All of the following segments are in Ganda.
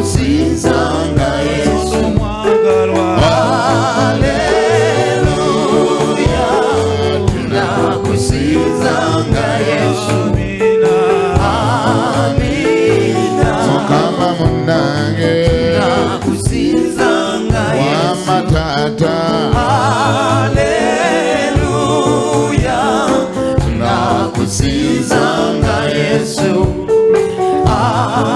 Tunakusinzanga Yesu. Haleluya, tunakusinzanga Yesu. Amina. Mukama munnange. Tunakusinzanga Yesu. Wama taata. Haleluya, tunakusinzanga Yesu.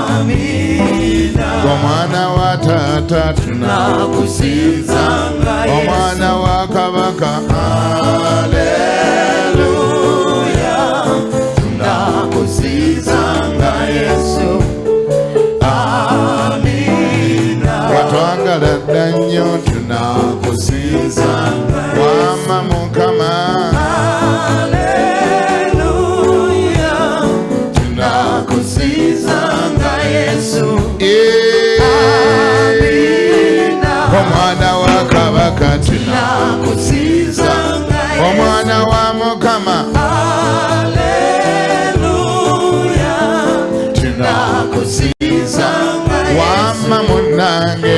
Amina. Omwana wa taata. Tunakusinzanga Yesu. Omwana wa kabaka. Haleluya, tunakusinzanga Yesu. Amina. Watwagala dda nnyo, tunakusinza wama Mukama. Haleluya, tunakusinzanga Yesu. Amina. Omwana wa kabaka. Tunakusinzanga Yesu. Omwana wa Mukama. Haleluya, tunakusinzanga Yesu. Wama munnange.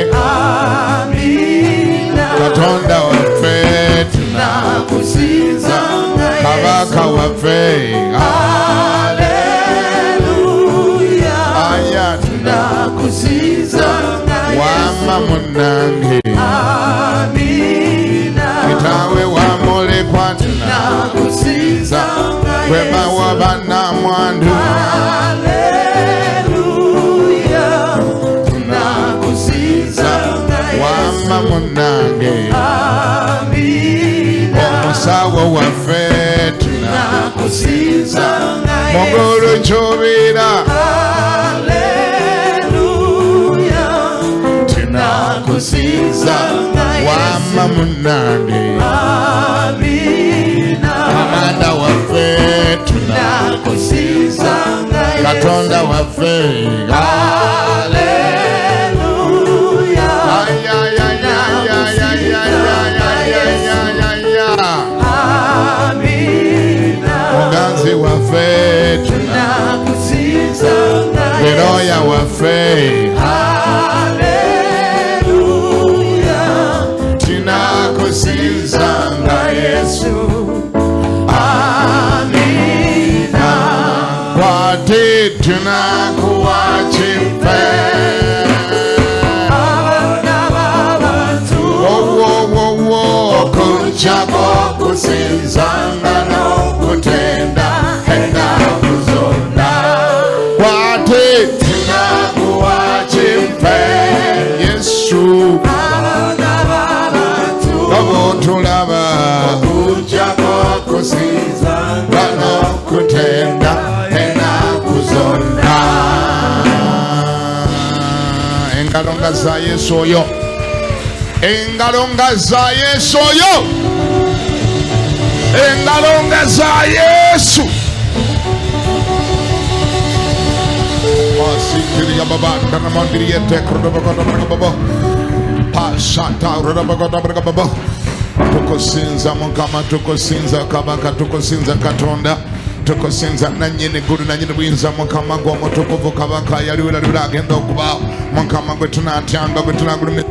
Amina. Katonda waffe. Tunakusinzanga Yesu. Kabaka waffe. Haleluya, aya. Tunakusinzanga Yesu. Wama munnange. Amina. Kitaawe wamulekwa. Tunakusinzanga Yesu. Gwe bannamwandu. Haleluya, tunakusinzanga Yesu. Wama munnange. Amina. Omusawo waffe. Tunakusinzanga Yesu. Mugulu kyubiira. Haleluya, tunakusinzanga Yesu. Wama munnange. Amina. Kamanda waffe. Tunakusinzanga Yesu. Katonda waffe. Haleluya, Ay, ay, ay, ay, ay, ay, ay, ay, ay, ay, ay, ay, ay. Amina. Muganzi waffe. Tunakusinzanga Yesu. Beroya waffe. Haleluya, Tunakusinzanga Yesu. Yesu. Amina. Kwate tunakuwa kife. Abaana b'abantu. Wowowowo, okujjako okusinzanga n'okutenda ennaku zonna. Kwate tunakuwa kife Yesu. Abaana b'abantu. Obutulaba. Okujjako okusinzanga n'okutenda ennaku zonna. Engalo nga za Yesu oyo, engalo nga za Yesu oyo, engalo nga za Yesu. Pasitiriya baba danamandiriye tekrodobogodobrogobobo pasata rodobogodobrogobobo. Tukusinza Mukama, tukusinza Kabaka, tukusinza Katonda, tukusinza nannyini ggulu, nannyini buyinza. Mukama gwe omutukuvu, Kabaka yaliwo, era agenda okubaawo. Mukama gwe tunatyanga, gwe tunagulumiza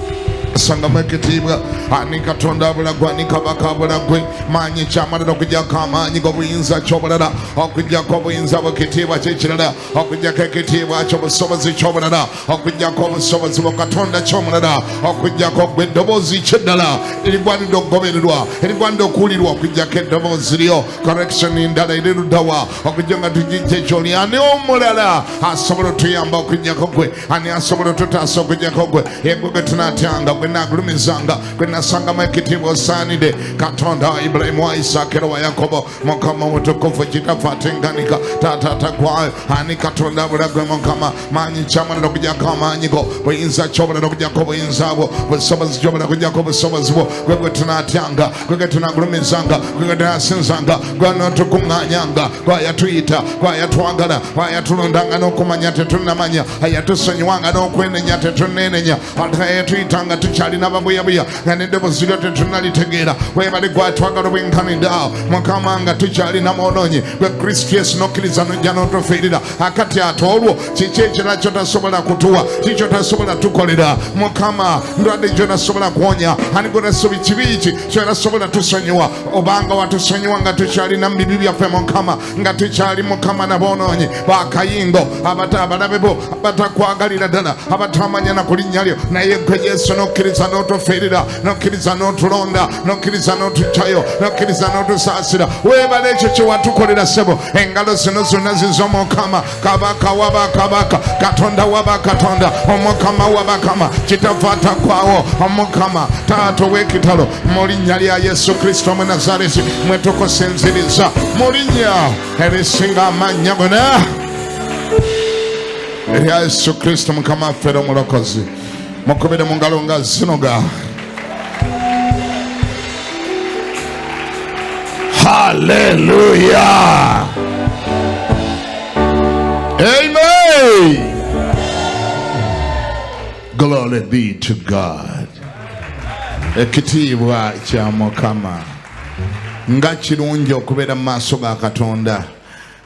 sangamu ekitiibwa. Ani Katonda abulagwe? Ani Kabaka abulagwe? Maanyi kyamalala okujjako amaanyi g'obuyinza ky'obulala, okujjako obuyinza bw'ekitiibwa kyekirala, okujjako ekitiibwa ky'obusobozi ky'obulala, okujjako obusobozi bwa Katonda ky'omulala, okujjako gwe eddoboozi ky'eddala erigwanidde okugobererwa, erigwanidde okuwulirwa, okujjako eddoboozi lyo. Correction endala eri luddawa okujja nga tugijja ekyoli? Ani omulala asobola otuyamba okujjako gwe? Ani asobola otutaasa okujjako gwe? Yegwe gwe tunatyanga, gwe nagulumizanga, gwe nasangamu ekitiibwa. Osaanidde, Katonda wa Ibulayimu, wa Isaaka era wa Yakobo, Mukama omutukuvu, Kitaffe atenganika, Taata atagwayo. Ani Katonda abulagwe? Mukama, maanyi kyamalala okujjako amaanyi go, buyinza kyobulala okujjako obuyinza bwo, busobozi kyobulala okujjako obusobozi bwo. Gwe gwe tunatyanga, gwe gwe tunagulumizanga, gwe gwe tunasinzanga, gwe notukuŋŋaanyanga, gwe yatuyita, gwe yatwagala, gwe yatulondanga n'okumanya tetunnamanya, yatusonyiwanga n'okwenenya tetunnenenya, ate yatuyitanga. tukyalina babuyabuya nga n'eddoboozi lyo tetunalitegeera. Webale gwatwagala obwenkanidde awo Mukama, nga tukyalina mwonoonyi gwe Kristo Yesu, n'okkiriza nojja n'otufiirira. Akati ate olwo kiki ekirala kyotasobola kutuwa? Kiki kyotasobola tukolera Mukama? Ndwadde gyotasobola kuwonya? Ani gwotasobi? Kibi ki kyotasobola tusonyiwa? Obanga watusonyiwa nga tukyalina mu bibi byaffe Mukama, nga tukyali Mukama naboonoonyi bakayingo, abalabe bo abatakwagalira ddala, abatamanya na ku linnya lyo, naye gwe Yesu n'okkiriza n'otufiirira, n'okkiriza n'otulonda, n'okkiriza n'otujjayo, n'okkiriza n'otusaasira. Weebale ekyo kye watukolera ssebo. Engalo zino zonna zizo Mukama, Kabaka wabakabaka, Katonda wabakatonda, Omukama wabakama, Kitaffe ataggwawo, Omukama Taata ow'ekitalo. Mu linnya lya Yesu Kristo omu Nazareti mwe tukusinziriza, mu linnya erisinga amannya gonna erya Yesu Kristo Mukama waffe era Omulokozi. Mukubire mu ngalo nga zinoga. Haleluya, amen. Glory be to God. Ekitiibwa kya Mukama. Nga kirungi okubeera mu maaso ga Katonda!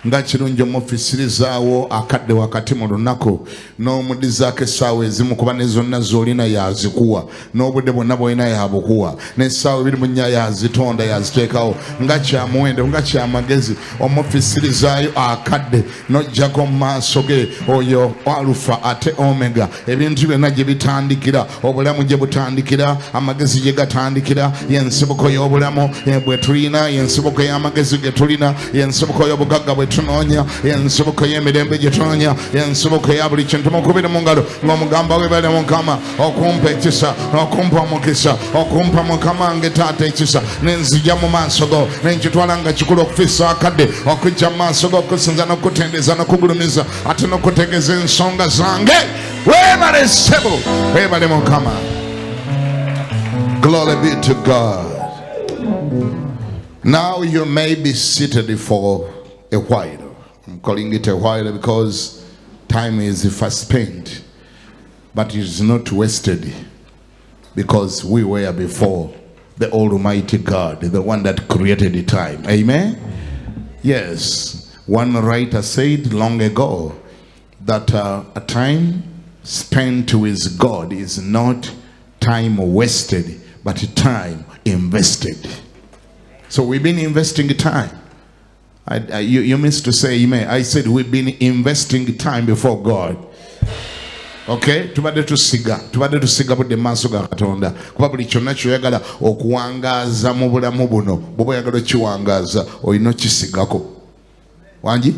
Nga kirungi omufisirizaawo akadde wakati mu lunaku n'omudizaako essaawa ezimu, kuba ne zonna z'olina yazikuwa, n'obudde bwonna bwolina yabukuwa, n'essaawa 24 yazitonda, yaziteekawo. Nga kyamuwendo, nga kyamagezi omufisirizaayo akadde n'ojjako mu maaso ge, oyo Alufa ate Omega, ebintu byonna gye bitandikira, obulamu gye butandikira, amagezi gye gatandikira. Yensibuko y'obulamu bwe tulina, yensibuko y'amagezi ge tulina, yensibuko y'obugagga bwe tunoonya, yensibuko y'emirembe gye tunoonya, yensibuko ya buli kintu. Mukubire mu ngalo ng'omugamba, webale Mukama okumpa ekisa, okumpa omukisa, okumpa Mukama nge Taata ekisa nenzija mu maaso go, nenkitwala nga kikulu okufissa akadde okujja mu maaso go okusinza n'okutendeza n'okugulumiza ate n'okutegeeza ensonga zange. Webale ssebo, webale Mukama. Glory be to God. Now you may be seated for a while. I'm calling it a while because time is fast spent, but it is not wasted, because we were before the Almighty God, the one that created the time. Amen? Yes. One writer said long ago that a time spent with God is not time wasted, but time invested. So we've been investing time. You missed to say amen. I said we've been investing time before God. Okay, tubadde tusiga, tubadde tusiga budde mu maaso ga Katonda, kuba buli kyonna kyoyagala okuwangaaza mu bulamu buno, bw'oba oyagala okiwangaaza, olina okisigako. Wangi?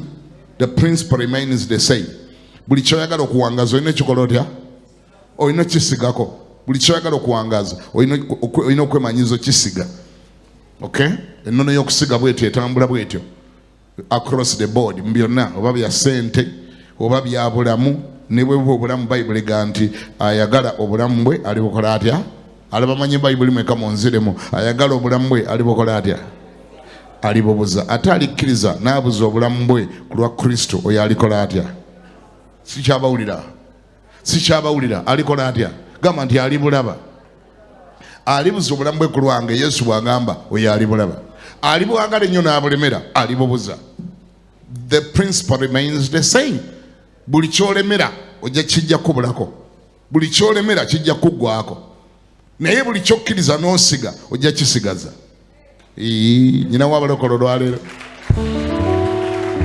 The principle remains the same. Buli kyoyagala okuwangaaza, olina ekikola otya? Olina okisigako. Buli kyoyagala okuwangaaza, olina okwemanyiza okisiga. Okay, ennono y'okusiga bwetyo etambula bwetyo across the board mu byonna, oba bya ssente oba bya bulamu. Ne bwe buba obulamu, Bayibuli ega nti ayagala obulamu bwe alibukola atya? Alabamanyi Bayibuli mweka munziremu. Ayagala obulamu bwe alibukola atya? Alibubuza. Ate alikkiriza n'abuza obulamu bwe ku lwa Kristo, oyo alikola atya? Sikyabawulira, sikyabawulira. Alikola atya? Gamba nti alibulaba. Alibuza obulamu bwe ku lwange, Yesu bw'agamba, oyo alibulaba. Alibwagala ennyo n'abulemera, alibubuza. The principle remains the same. Buli kyolemera ojja kijja kubulako, buli kyolemera kijja kuggwako, naye buli kyokkiriza n'osiga ojja kisigaza. Ii, nyina w'abalokole olwaleero,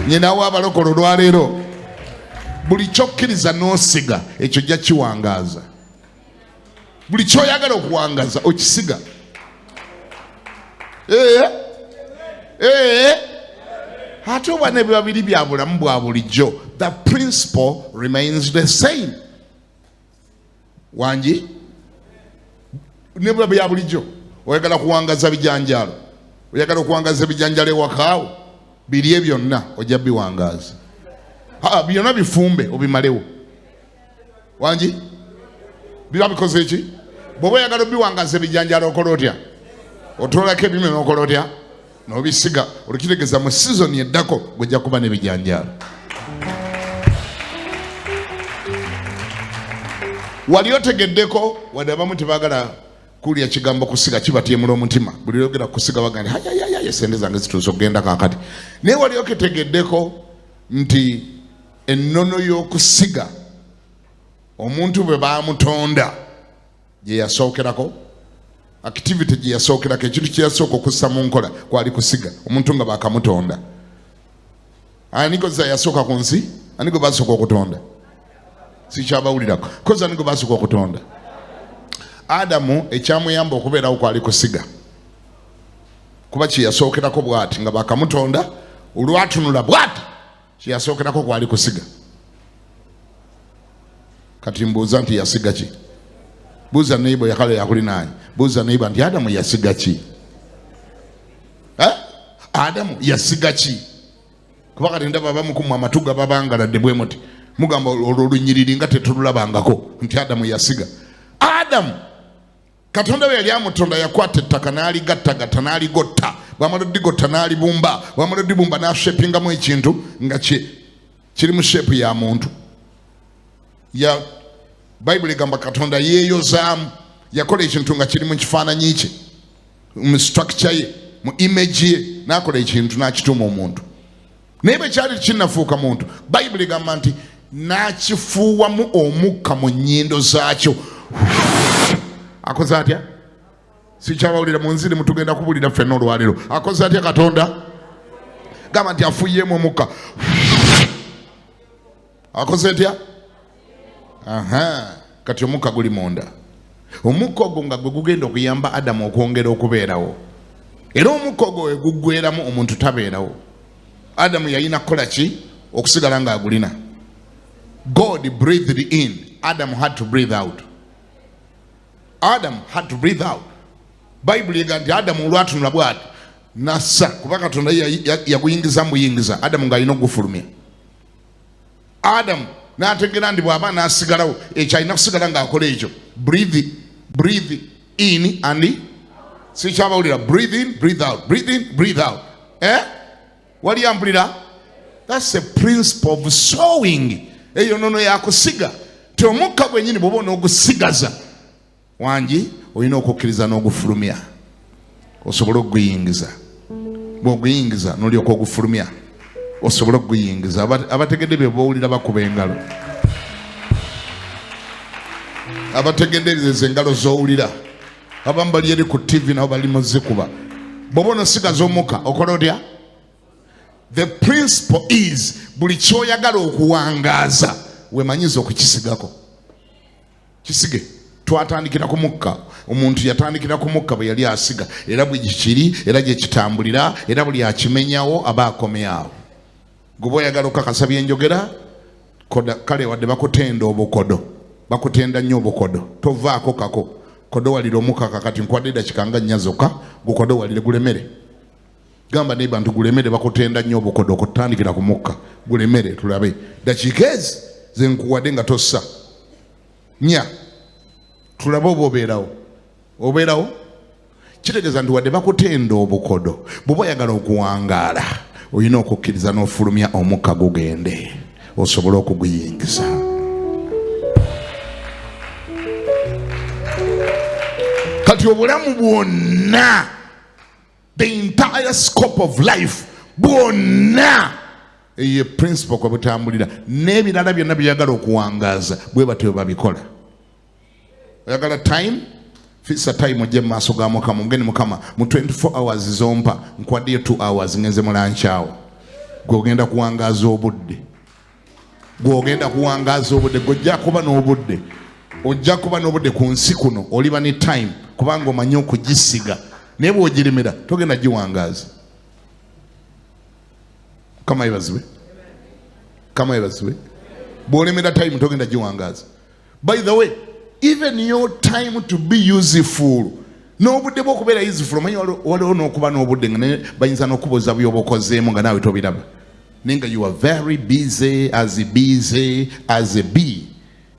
nyina w'abalokole olwaleero, buli kyokkiriza n'osiga ekyo ojja kiwangaaza. Buli kyoyagala okuwangaza okisiga. Ee, ee. Ate oba ne biba biri bya bulamu bwa bulijjo, the principle remains the same. Wangi? Ne biba bya bulijjo, oyagala kuwangaza bijanjaalo, oyagala okuwangaza ebijanjaalo ewakaawo, birye byonna, ojja biwangaaza. Byonna bifumbe obimalewo. Wangi? Biba bikoze ki? Bw'oba oyagala obiwangaza ebijanjaalo, okola otya? Otoolako ebimwe n'okola otya? N'obisiga. Olukitegeeza mu sizoni eddako gojja kuba n'ebijanjaalo. Wali otegeddeko wadde abamu tebagala kulya kigambo kusiga, kibatyemula omutima. Buli lwogera kusiga bagamba nti hayayaya, sente zange zituuse okugenda kaakati. Naye wali oketegeddeko nti ennono y'okusiga omuntu bwe baamutonda gye yasookerako, activity gye yasookerako, ekintu kye yasooka okussa mu nkola kwali kusiga omuntu nga baakamutonda. Ani koza yasooka ku nsi? Ani gwe basooka okutonda? Sikyabawulirako. Koza ani gwe basooka okutonda? Adamu. Ekyamuyamba okubeerawo kwali kusiga, kuba kyeyasookerako bwati nga bakamutonda, olwatunula bwati, kyeyasookerako kwali kusiga. Kati mbuuza nti yasiga ki? Buuza neighbor yakale yakulinaanye, buuza neighbor nti Adamu yasiga ki? Eh? Adamu yasiga ki? Kuba kati ndaba abamu ku mmwe amatu gababangaladde bwe muti, mugamba olwo olunyiriri nga tetululabangako nti Adamu yasiga. Adamu, Katonda bwe yali amutonda, yakwata ettaka n'aligattagatta n'aligotta, bwamala odigotta n'alibumba, bwamala odibumba n'ashepingamu ekintu nga kiri mu shape ya muntu. Ya Bayibuli egamba Katonda yeeyozaamu, yakola ekintu nga kiri mu kifaananyi kye, mu structure ye, mu image ye, n'akola ekintu n'akituuma omuntu. Naye bwe kyali kinnafuuka muntu, Bayibuli egamba nti n'akifuuwamu omukka mu nnyindo zaakyo. Akoze atya? Sikyabawulira mu nziri, mutugenda kubulira ffenna olwaleero. Akoze atya Katonda? Gamba nti afuuyeemu omukka. Akoze atya? Aha, kati omukka guli munda, omukka ogwo nga gwe gugenda okuyamba Adamu okwongera okubeerawo. Era omukka ogwo we guggweramu, omuntu tabeerawo. Adamu yalina kukola ki okusigala ng'agulina? God breathed in, Adam had to breathe out. Adam had to breathe out. Bayibuli ega nti Adamu olwatunula bwati nassa, kuba Katonda yaguyingiza mubuyingiza, Adamu ng'alina okugufulumya. Adamu n'ategeera nti bw'aba n'asigalawo, ekyo alina kusigala ng'akola ekyo, breathe, breathe in and, sikyabawulira, breathe in, breathe out, breathe in, breathe out. Eh? Wali ampulira? That's a principle of sowing. Eyo nono yakusiga ti omukka gwenyini bwoba onoogusigaza wangi, olina okukkiriza n'ogufulumya osobole okuguyingiza. Bw'oguyingiza n'olyoka ogufulumya osobole okuguyingiza. Abategedde bye bowulira bakuba engalo. Abategedde ezo engalo z'owulira, abamu bali eri ku TV nabo bali muzikuba. Bw'oba onosigaza omukka, okola otya? The principle is buli kyoyagala okuwangaaza, wemanyiza okukisigako. Kisige. Twatandikira ku mukka. Omuntu yatandikira ku mukka bwe yali asiga, era bwe kikiri, era gye kitambulira, era buli akimenyawo aba akomyawo. Gwe oyagala okakasa byenjogera, kale wadde bakutenda obukodo, bakutenda nnyo obukodo, tovaako kako kodowalira omukka. Kakati nkwadde edakika nga 4 zokka, gukodowalire gulemere. Gamba naye bantu gulemere, bakutenda nnyo obukodo okutandikira ku mukka, gulemere tulabe. Dakiika ezi zenkuwadde nga tossa nya, tulabe oba obeerawo. Obeerawo kitegeeza nti wadde bakutenda obukodo, bw'oba oyagala okuwangaala, olina okukkiriza n'ofulumya omukka gugende osobole okuguyingiza. Kati obulamu bwonna, the entire scope of life bwonna, eyo principle kwe butambulira. N'ebirala byonna byeyagala okuwangaaza, bwe batyo babikola. Oyagala time, fisa time, ojje mu maaso ga Mukama, omugende: "Mukama, mu 24 hours zompa, nkwaddeyo 2 hours, ngenze mu lunch hour." Gwe ogenda kuwangaaza obudde, gwogenda kuwangaaza obudde, gweojja kuba n'obudde, ojja kuba n'obudde ku nsi kuno. Oliba ne time kubanga omanyi okugisiga, naye bw'ogiremera togenda giwangaaza. Mukama yebazibwe, Mukama yebazibwe. Bw'olemera time, togenda giwangaaza. By the way, even your time to be useful, n'obudde bw'okubeera useful, omanyi waliwo n'okuba n'obudde nga naye bayinza n'okubuuza byoba okozeemu nga naawe tobiraba, naye nga you are very busy, as busy as a bee,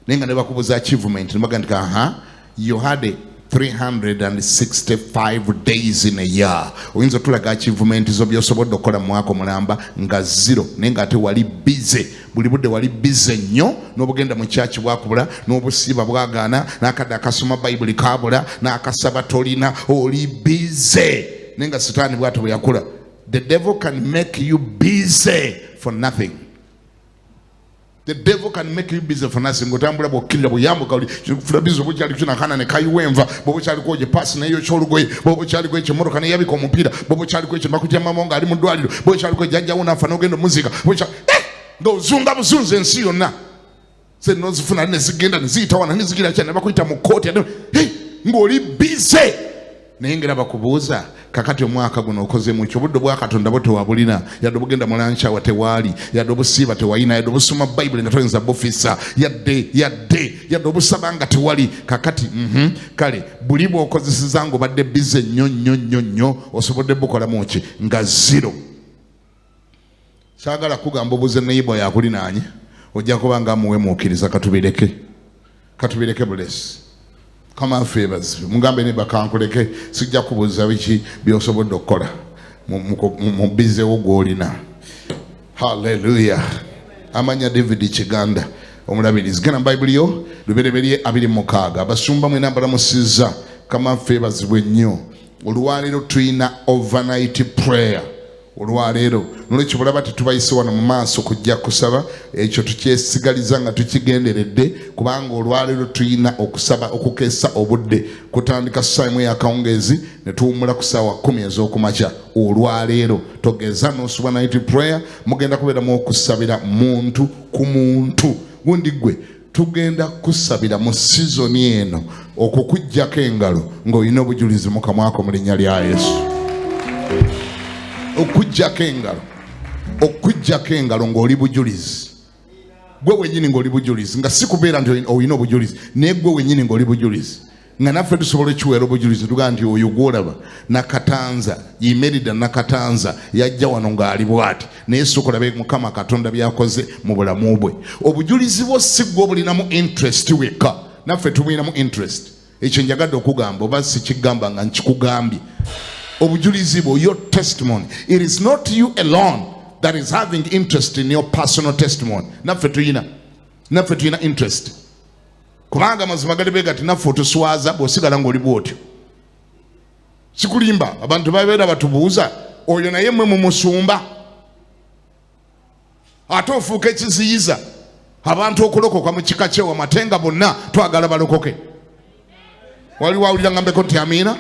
naye nga ne bakubuuza achievement ne baga nti aha, you had a 365 days in a year. Oyinza otulaga achievement zo by'osobodde okukola mu mwaka omulamba nga zero, naye ng'ate wali busy buli budde, wali busy nnyo, n'obugenda mu kyaki bwakubula, n'obusiiba bwagaana, n'akadde akasoma Bayibuli kaabula, n'akasaba tolina, oli busy. Naye nga Sitaani bw'atyo bwe yakula. The devil can make you busy for nothing. The devil can make you busy for nothing. Ng'otambula bw'okkirira, bw'oyambuka, kufuna busy, oba okyali kukina akaana ne kayiwa enva, bw'oba okyaliko gye paasi neyokya olugoye, bw'oba okyaliko ekimmotoka neyabika omupiira, bw'oba okyaliko ekyo bakutya mama ng'ali mu ddwaliro, bw'oba okyaliko jjajjawo n'afa n'ogenda omuziika, ng'ozunga buzunza ensi yonna, se nozifuna ne zigenda ne ziyita wana ne zigira kyana ne bakuyita mu kkooti ate, hey, ng'oli busy. Naye ngera bakubuuza, kakati omwaka guno okoze ki? Obudde bwa Katonda bwo tewabulina, yadde obugenda mu lunch hour tewaali, yadde obusiiba tewalina, yadde obusoma Bayibuli nga toyinza bufisa, yadde obusaba nga tewali. Kakati kale buli bw'okozeseza ng'obadde busy nnyo nnyo nnyo nnyo, osobodde bukolamu ki? Nga zero. Saagala kugamba obuze neighbor yakulinaanye, ojja kuba nga muwemuukiriza. Katubireke, katubireke bulesi. Kama favors mugambe ne bakankuleke, sijja kubuuza biki byosobodde okukola mu busy wo gw'olina. Haleluya. Amanya David Kiganda, omulabirizi. Genda mu Bayibuli yo, Lubereberye 26. Abasumba mwena mbalamusizza. Kama feebazibwe nnyo. Olwaleero tulina overnight prayer olwaleero, nolwekyo bulaba tetubayise wano mu maaso kujja kusaba. Ekyo tukyesigaliza nga tukigenderedde, kubanga olwaleero tulina okusaba okukeesa obudde. Kutandika ssaawa 1 ey'akawungeezi ne tuwummula ku ssaawa 10 ez'okumakya. Olwaleero togeza n'osuba night prayer. Mugenda kubeeramu okusabira muntu ku muntu. Gundi gwe tugenda kusabira mu sizoni eno okukuggyako engalo ng'olina obujulizi mu kamwako mu linnya lya Yesu. Okuggyako engalo, okuggyako engalo ng'oli bujulizi, gwe wenyini ng'oli bujulizi, nga si kubeera nti olina obujulizi, naye gwe wenyini ng'oli bujulizi, nga naffe tusobola ekiweera obujulizi, tugaa nti oyo gwolaba Nakatanza, Imerida Nakatanza, yajja wano ng'ali bwati, naye sooka olabe Mukama Katonda byakoze mu bulamu bwe. Obujulizi bwo si gwe obulinamu interest wekka, naffe tubulinamu interest. Ekyo njagadde okugamba, oba sikigamba nga nkikugambye. Obujulizi bwo, your testimony, it is not you alone that is having interest in your personal testimony. Naffe tuyina interest, kubanga amazima gali bwe gati, naffe otuswaza bw'osigala ng'oli bwotyo. Sikulimba, abantu babeera batubuuza, oyo naye mwe mumusumba, ate ofuuka ekiziyiza abantu okulokoka mu kika kyewamwe, ate nga bonna twagala balokoke. Waliwo awulira ngambeko nti amiina?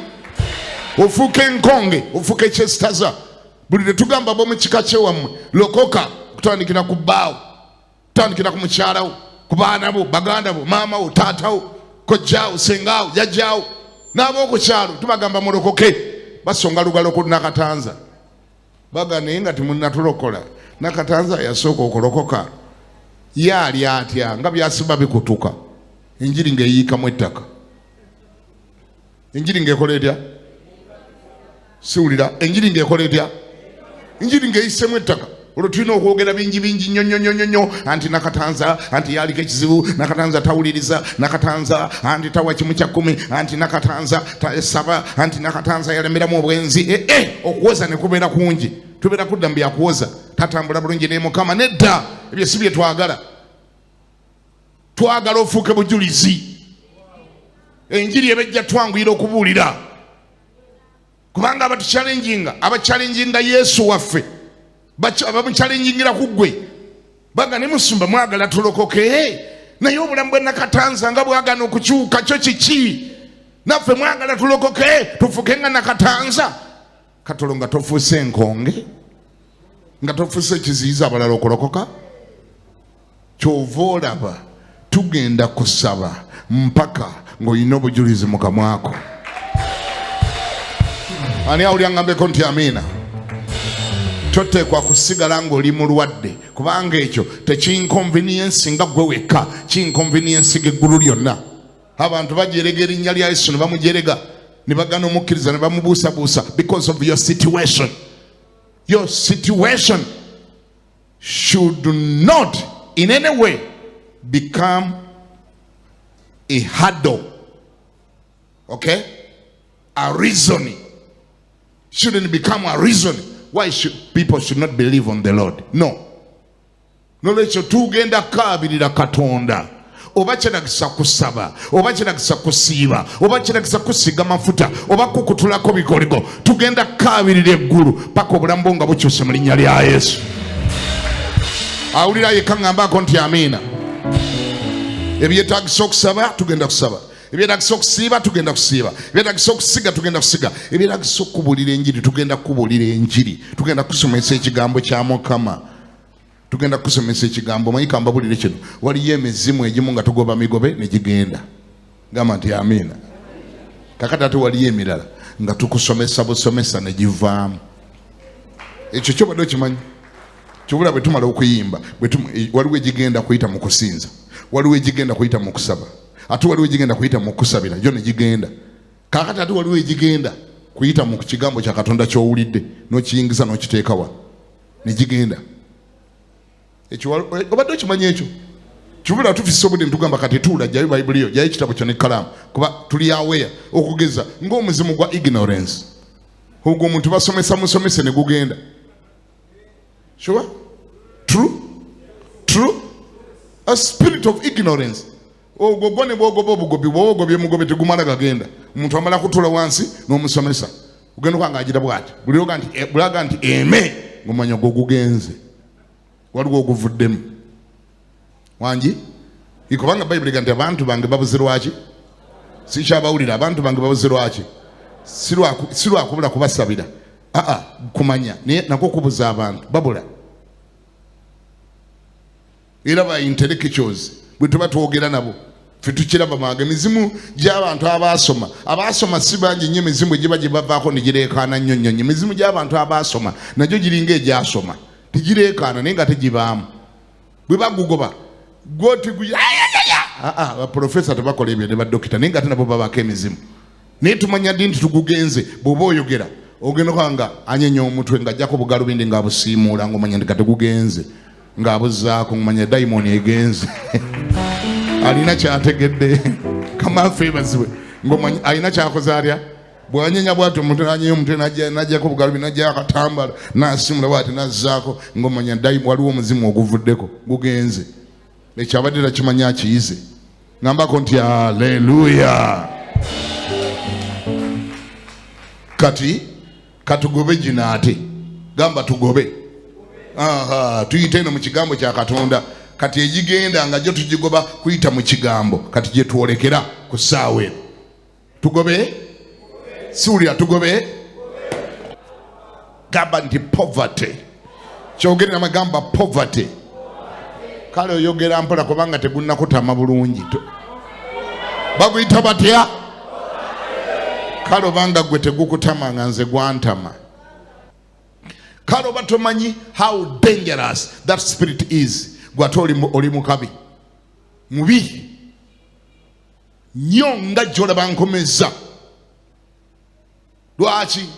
Ofuuka enkonge, ofuuka ekyesitaza. Buli lwe tugamba b'omu kika kyewammwe lokoka, kutandikira ku bbaawo, kutandikira ku mukyalawo, ku baana bo, baganda bo, maama wo, taatawo, kojjaawo, sengaawo, jjajjaawo, n'ab'oku kyalo, tubagamba mulokoke. Basonga lugalo ku Nakatanza, baga naye nga temunnatulokola. Nakatanza yasooka okulokoka, ye ali atya nga byasiba bikutuka, enjiri ng'eyiikamu ettaka, enjiri ng'ekola etya? Siwulira. Enjiri ng'ekola etya? Enjiri ng'eyisemu ettaka. Olwo tulina okwogera bingi bingi nnyo nnyo nnyo nnyo nnyo, anti Nakatanza, anti yaliko ekizibu, Nakatanza tawuliriza, Nakatanza anti tawa kimu kya kkumi, anti Nakatanza tasaba, anti Nakatanza yalemeramu obwenzi. Eh, eh, okuwoza ne kubeera kungi, tubeera kudda mu byakuwoza, tatambula bulungi ne Mukama. Nedda, ebyo si bye twagala. Twagala ofuuke bujulizi, enjiri ebejja twanguyira okubuulira, kubanga abatuchallenginga, abachallenginga Yesu waffe, bamuchallengingira ku ggwe. Baga ne musumba, mwagala tulokoke, naye obulamu bwe Nakatanza nga bwagana okukyuka, kyo kiki? Naffe mwagala tulokoke tufuke nga Nakatanza. Katolo nga tofuuse enkonge, nga tofuuse ekiziyiza abalala okulokoka. Kyova olaba tugenda kusaba mpaka ng'olina obujulizi mu kamwako. Ani awulira ngambeko nti amiina? Toteekwa kusigala ng'oli mulwadde, kubanga ekyo tekinconvenience nga gwe wekka, kinconvenience eggulu lyonna. Abantu bajerega erinnya lya Yesu ne bamujerega ne bagana omukkiriza ne bamubuusabuusa because of your situation. Your situation should not in any way become a hurdle. Okay, a reason shouldn't become a reason why people should not believe on the Lord. No. Nolwekyo tugenda kaabirira Katonda, oba kyetagisa kusaba, oba kyetagisa kusiiba, oba kyetagisa kusiiga mafuta, oba kukutulako bikoligo, tugenda kaabirira eggulu paka obulamu bwo nga bukyuse mu linnya lya Yesu. Awulira yekka ŋŋambaako nti amiina. Ebyetagisa okusaba tugenda kusaba, ebyetagisa okusiiba tugenda kusiiba, ebyetagisa okusiga tugenda kusiga, ebyetagisa okubuulira enjiri tugenda kubuulira enjiri, tugenda kusomesa ekigambo kya Mukama, tugenda kusomesa ekigambo. Omanyi, kambabulire kino, waliyo emizimu egimu nga tugoba migobe ne gigenda. Gamba nti amiina. Kakati ate waliyo emirala nga tukusomesa busomesa ne givaamu. Ekyo kyobadde okimanyi? Kyobula bwe tumala okuyimba, waliwo egigenda kuyita mu kusinza, waliwo egigenda kuyita mu kusaba, ate waliwo egigenda kuyita mu kusabira gyo ne gigenda. Kakati ate waliwo egigenda kuyita mu kigambo kya Katonda ky'owulidde n'okiyingiza n'okiteeka wano ne gigenda. Ekyo obadde okimanyi? Ekyo kibula tufisa obudde netugamba kati tuula, jjayo Bayibuli yo, jjayo ekitabo kyo nekkalaamu, kuba tuli aware. Okugeza ng'omuzimu gwa ignorance, ogwo omuntu basomesa musomese ne gugenda. Sure, true, true. A spirit of ignorance, ogwo gwo ne bwogoba obugobi, bwoba ogobye mugobe, tegumala gagenda. Omuntu amala kutuula wansi n'omusomesa, ogenda okuba nga agira bwati, buli bulaga nti eme ng'omanya ogwo gugenze, waliwo oguvuddemu wangi. Kubanga Bayibuli ega nti abantu bange babuze lwaki? Sikyabawulira. Abantu bange babuze lwaki? Si lwakubula kubasabira, aa kumanya, naye nakwo kubuza abantu babula. Era ba intellectuals bwe tuba twogera nabo, ffe tukiraba mangu. Emizimu gy'abantu abaasoma, abaasoma si bangi nnyo. Emizimu egiba gye bavaako ne gireekaana nnyo nnyo nnyo. Emizimu gy'abantu abaasoma nagyo giringa egyasoma, tegireekaana naye nga tegibaamu. Bwe bagugoba gwoti baprofesa tebakola ebyo ne badokita, naye nga ate nabo babako emizimu. Naye tumanya ddi nti tugugenze? Bw'oba oyogera, ogenda okuba nga anyenya omutwe, ng'ajjako bugalubindi ng'abusiimuula, ng'omanya nti kategugenze, ng'abuzaako, ng'omanya dayimoni egenze, alina kyategedde. Kamaafe ebazibwe. Ng'omanya alina kyakoze atya bwanyenya bwati omutwe, nanyenya omutwe, najjako bugalubi, najjako akatambala, nasimula bwati, nazzaako, ng'omanya waliwo omuzimu oguvuddeko, gugenze. Ekyo abadde takimanya, akiyize. Ngambako nti aleluya. Kati katugobe gino ate. Gamba tugobe. Aha, tuyite eno mu kigambo kya Katonda. Kati egigenda nga gyo tugigoba kuyita mu kigambo. Kati gye twolekera ku ssaawa eno, tugobe. Siwulira. Tugobe. Gamba nti poverty. Kyogere namagamba poverty. Kale oyogera mpola kubanga tegunnakutama bulungi. Baguyita batya? Kale obanga gwe tegukutama, nga nze gwantama. Kale oba tomanyi how dangerous that spirit is, gwate oli mukabi mubi nnyo nga gyolaba nkomeza. Lwaki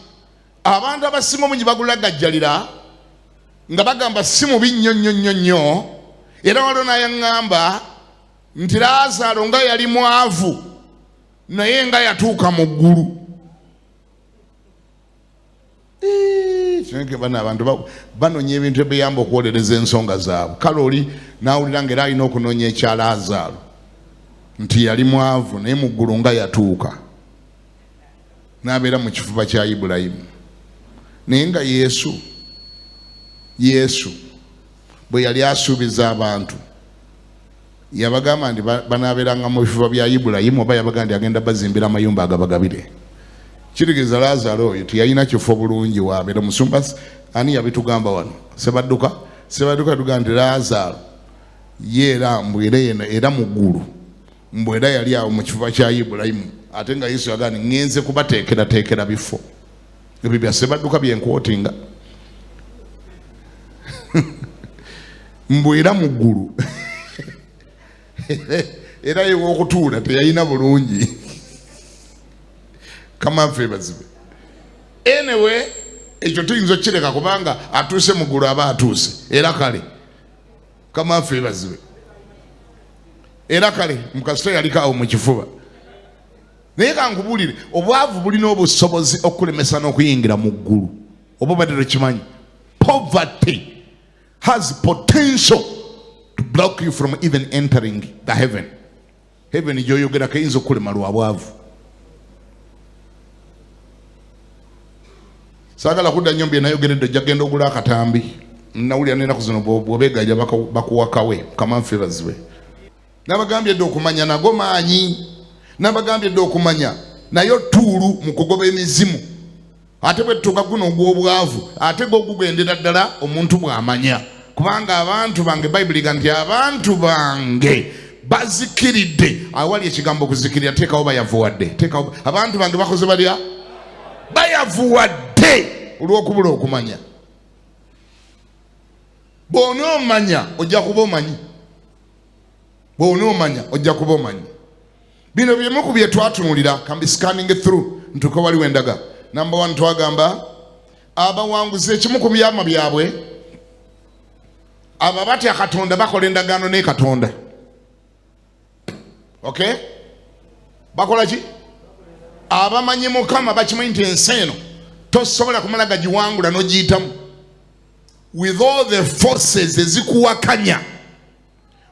abantu abasinga omungi bagulagajjalira nga bagamba si mubi nnyo nnyo nnyo nnyo? Era waliwo nayaŋŋamba nti Laazaalo nga yali mwavu, naye nga yatuuka mu ggulu. Kineke bano abantu banoonya ebintu ebiyamba okuwolereza ensonga zaabwe. Kale oli n'awulira nga era alina okunoonya ekya Laazaalo nti yali mwavu, naye mu ggulu nga yatuuka n'abeera mu kifuba kya Ibulayimu. Naye nga Yesu bwe yali asuubiza abantu, yabagamba nti banaabeeranga mu bifuba bya Ibulayimu, oba yabagamba nti agenda bazimbira amayumba agabagabire? Kitegeeza Laazaalo oyo teyalina kifo bulungi wabeera. Musumba ani yabitugamba wano? Sebadduka. Sebadduka yatugamba nti Laazaalo ye era mbu era eno era mu ggulu, mbu era yali awo mu kifuba kya Ibulayimu, ate nga Yesu yagamba nti ŋŋenze kubateekerateekera bifo. Ebyo bya Sebadduka byenkwotinga. Mbu era mu ggulu era yewokutuula teyalina bulungi. Kamaffe bazibe. Anyway, ekyo tuyinza okukireka kubanga atuuse mu ggulu aba atuuse. Era kale kamaffe bazibe. Era kale mukasita yaliko awo mu kifuba. Naye kankubuulire, obwavu bulina obusobozi okulemesa n'okuyingira mu ggulu. Oba obadde tokimanyi? Poverty has potential to block you from even entering the heaven. Heaven gy'oyogerako eyinza okukulema lwa bwavu. Saagala kudda nnyo bye nayogeredde, ojja kugenda ogula akatambi. Nawulira n'ennaku zino bw'obeegayirira bakuwa kawe. Mukama waffe yeebazibwe. Nabagambye dda okumanya nago maanyi. Nabagambye dda okumanya nayo ttuulu mu kugoba emizimu. Ate bwe tutuuka guno ogw'obwavu, ate gwo gugendera ddala omuntu bw'amanya. Kubanga abantu bange, Bayibuli egamba nti abantu bange bazikiridde. Awali ekigambo okuzikirira teekawo bayavuwadde. Teekawo abantu bange bakoze balya? Bayavuwadde olw'okubula okumanya. Bw'onoomanya ojja kuba omanyi. Bw'onoomanya ojja kuba omanyi. Bino byemu ku bye twatunulira. Can be scanning through ntuuke waliwo endaga. Number 1, twagamba abawanguzi ekimu ku byama byabwe, abo abatya Katonda bakola endagaano ne Katonda. Okay? Bakola ki? Abamanyi Mukama bakimanyi nti ensi eno tosobola kumala gagiwangula n'ogiyitamu. With all the forces ezikuwakanya,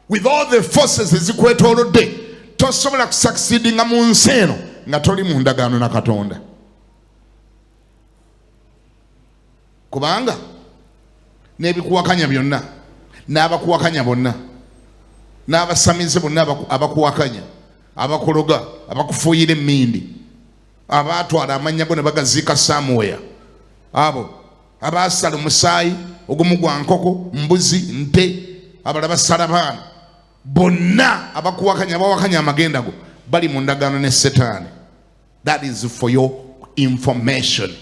with all the forces ezikwetoolodde, tosobola kusucceedinga mu nsi eno nga toli mu ndagaano na Katonda. Kubanga n'ebikuwakanya byonna, n'abakuwakanya bonna, n'abasamize bonna abakuwakanya, abakuloga, abakufuuyira emmindi, abaatwala amannya go ne bagaziika somewhere, abo abaasala omusaayi ogumu gwa nkoko, mbuzi, nte, abalala basala baana, bonna abakuwakanya, abawakanya amagenda go, bali mu ndagaano ne Setaani. That is for your information.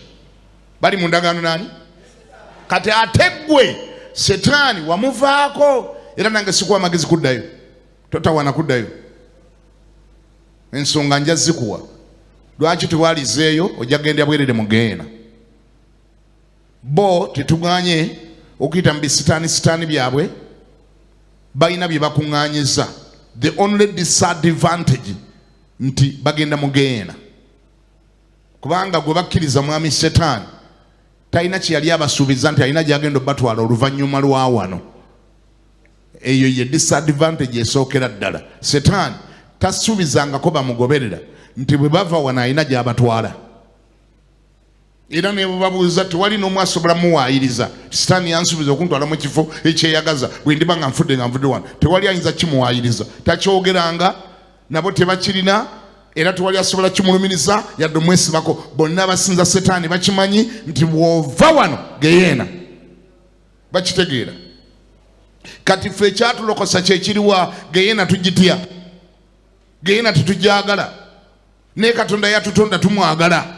Bali mu ndagaano nani? Kati ate ggwe Setaani wamuvaako, era nange sikuwa amagezi kuddayo, totawaana kuddayo. Ensonga nja zikuwa lwaki tewalizeeyo, ojja kugenda bwerere mu geena. Bo tetuganye okuyita mu bisitaani sitaani byabwe, balina bye bakuŋŋaanyiza. The only disadvantage nti bagenda mu geena, kubanga gwe bakkiriza mwami Setaani talina kye yali abasuubiza nti alina gy'agenda obatwala oluvannyuma lwa wano. Eyo ye disadvantage esookera ddala. Setaani tasuubizangako bamugoberera nti bwe bava wano alina gy'abatwala. Era ne bwe babuuza tewali n'omu asobola muwaayiriza. Sitaani yansuubiza okuntwala mu kifo ekyeyagaza bwe ndiba nga nfudde nga nvudde wano. Tewali ayinza kimuwaayiriza, takyogeranga, nabo tebakirina, era tewali asobola kimulumiriza yadde omwesibako. Bonna abasinza Setaani bakimanyi nti bw'ova wano geyeena, bakitegeera. Kati ffe ekyatulokosa kyekiriwa? Geyeena tugitya, geyeena tetugyagala, naye Katonda yatutonda tumwagala.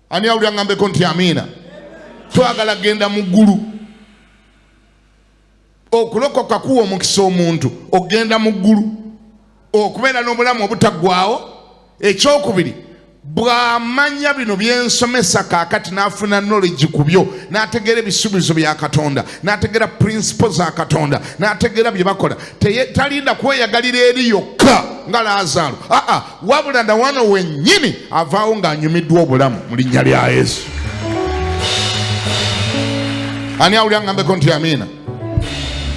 Ani awulira ngambeko nti amiina? Twagala genda mu ggulu. Okulokoka kuwa omukisa omuntu okugenda mu ggulu, okubeera n'obulamu obutaggwaawo. Ekyokubiri, bw'amanya bino byensomesa kaakati n'afuna knowledge ku byo, n'ategeera ebisuubizo bya Katonda, n'ategeera principle za Katonda, n'ategeera bye bakola, talinda kweyagalira eri yokka nga Laazaalo, aa, wabula na wano wennyini avaawo ng'anyumiddwa obulamu mu linnya lya Yesu. Ani awulira ngambeko nti amiina?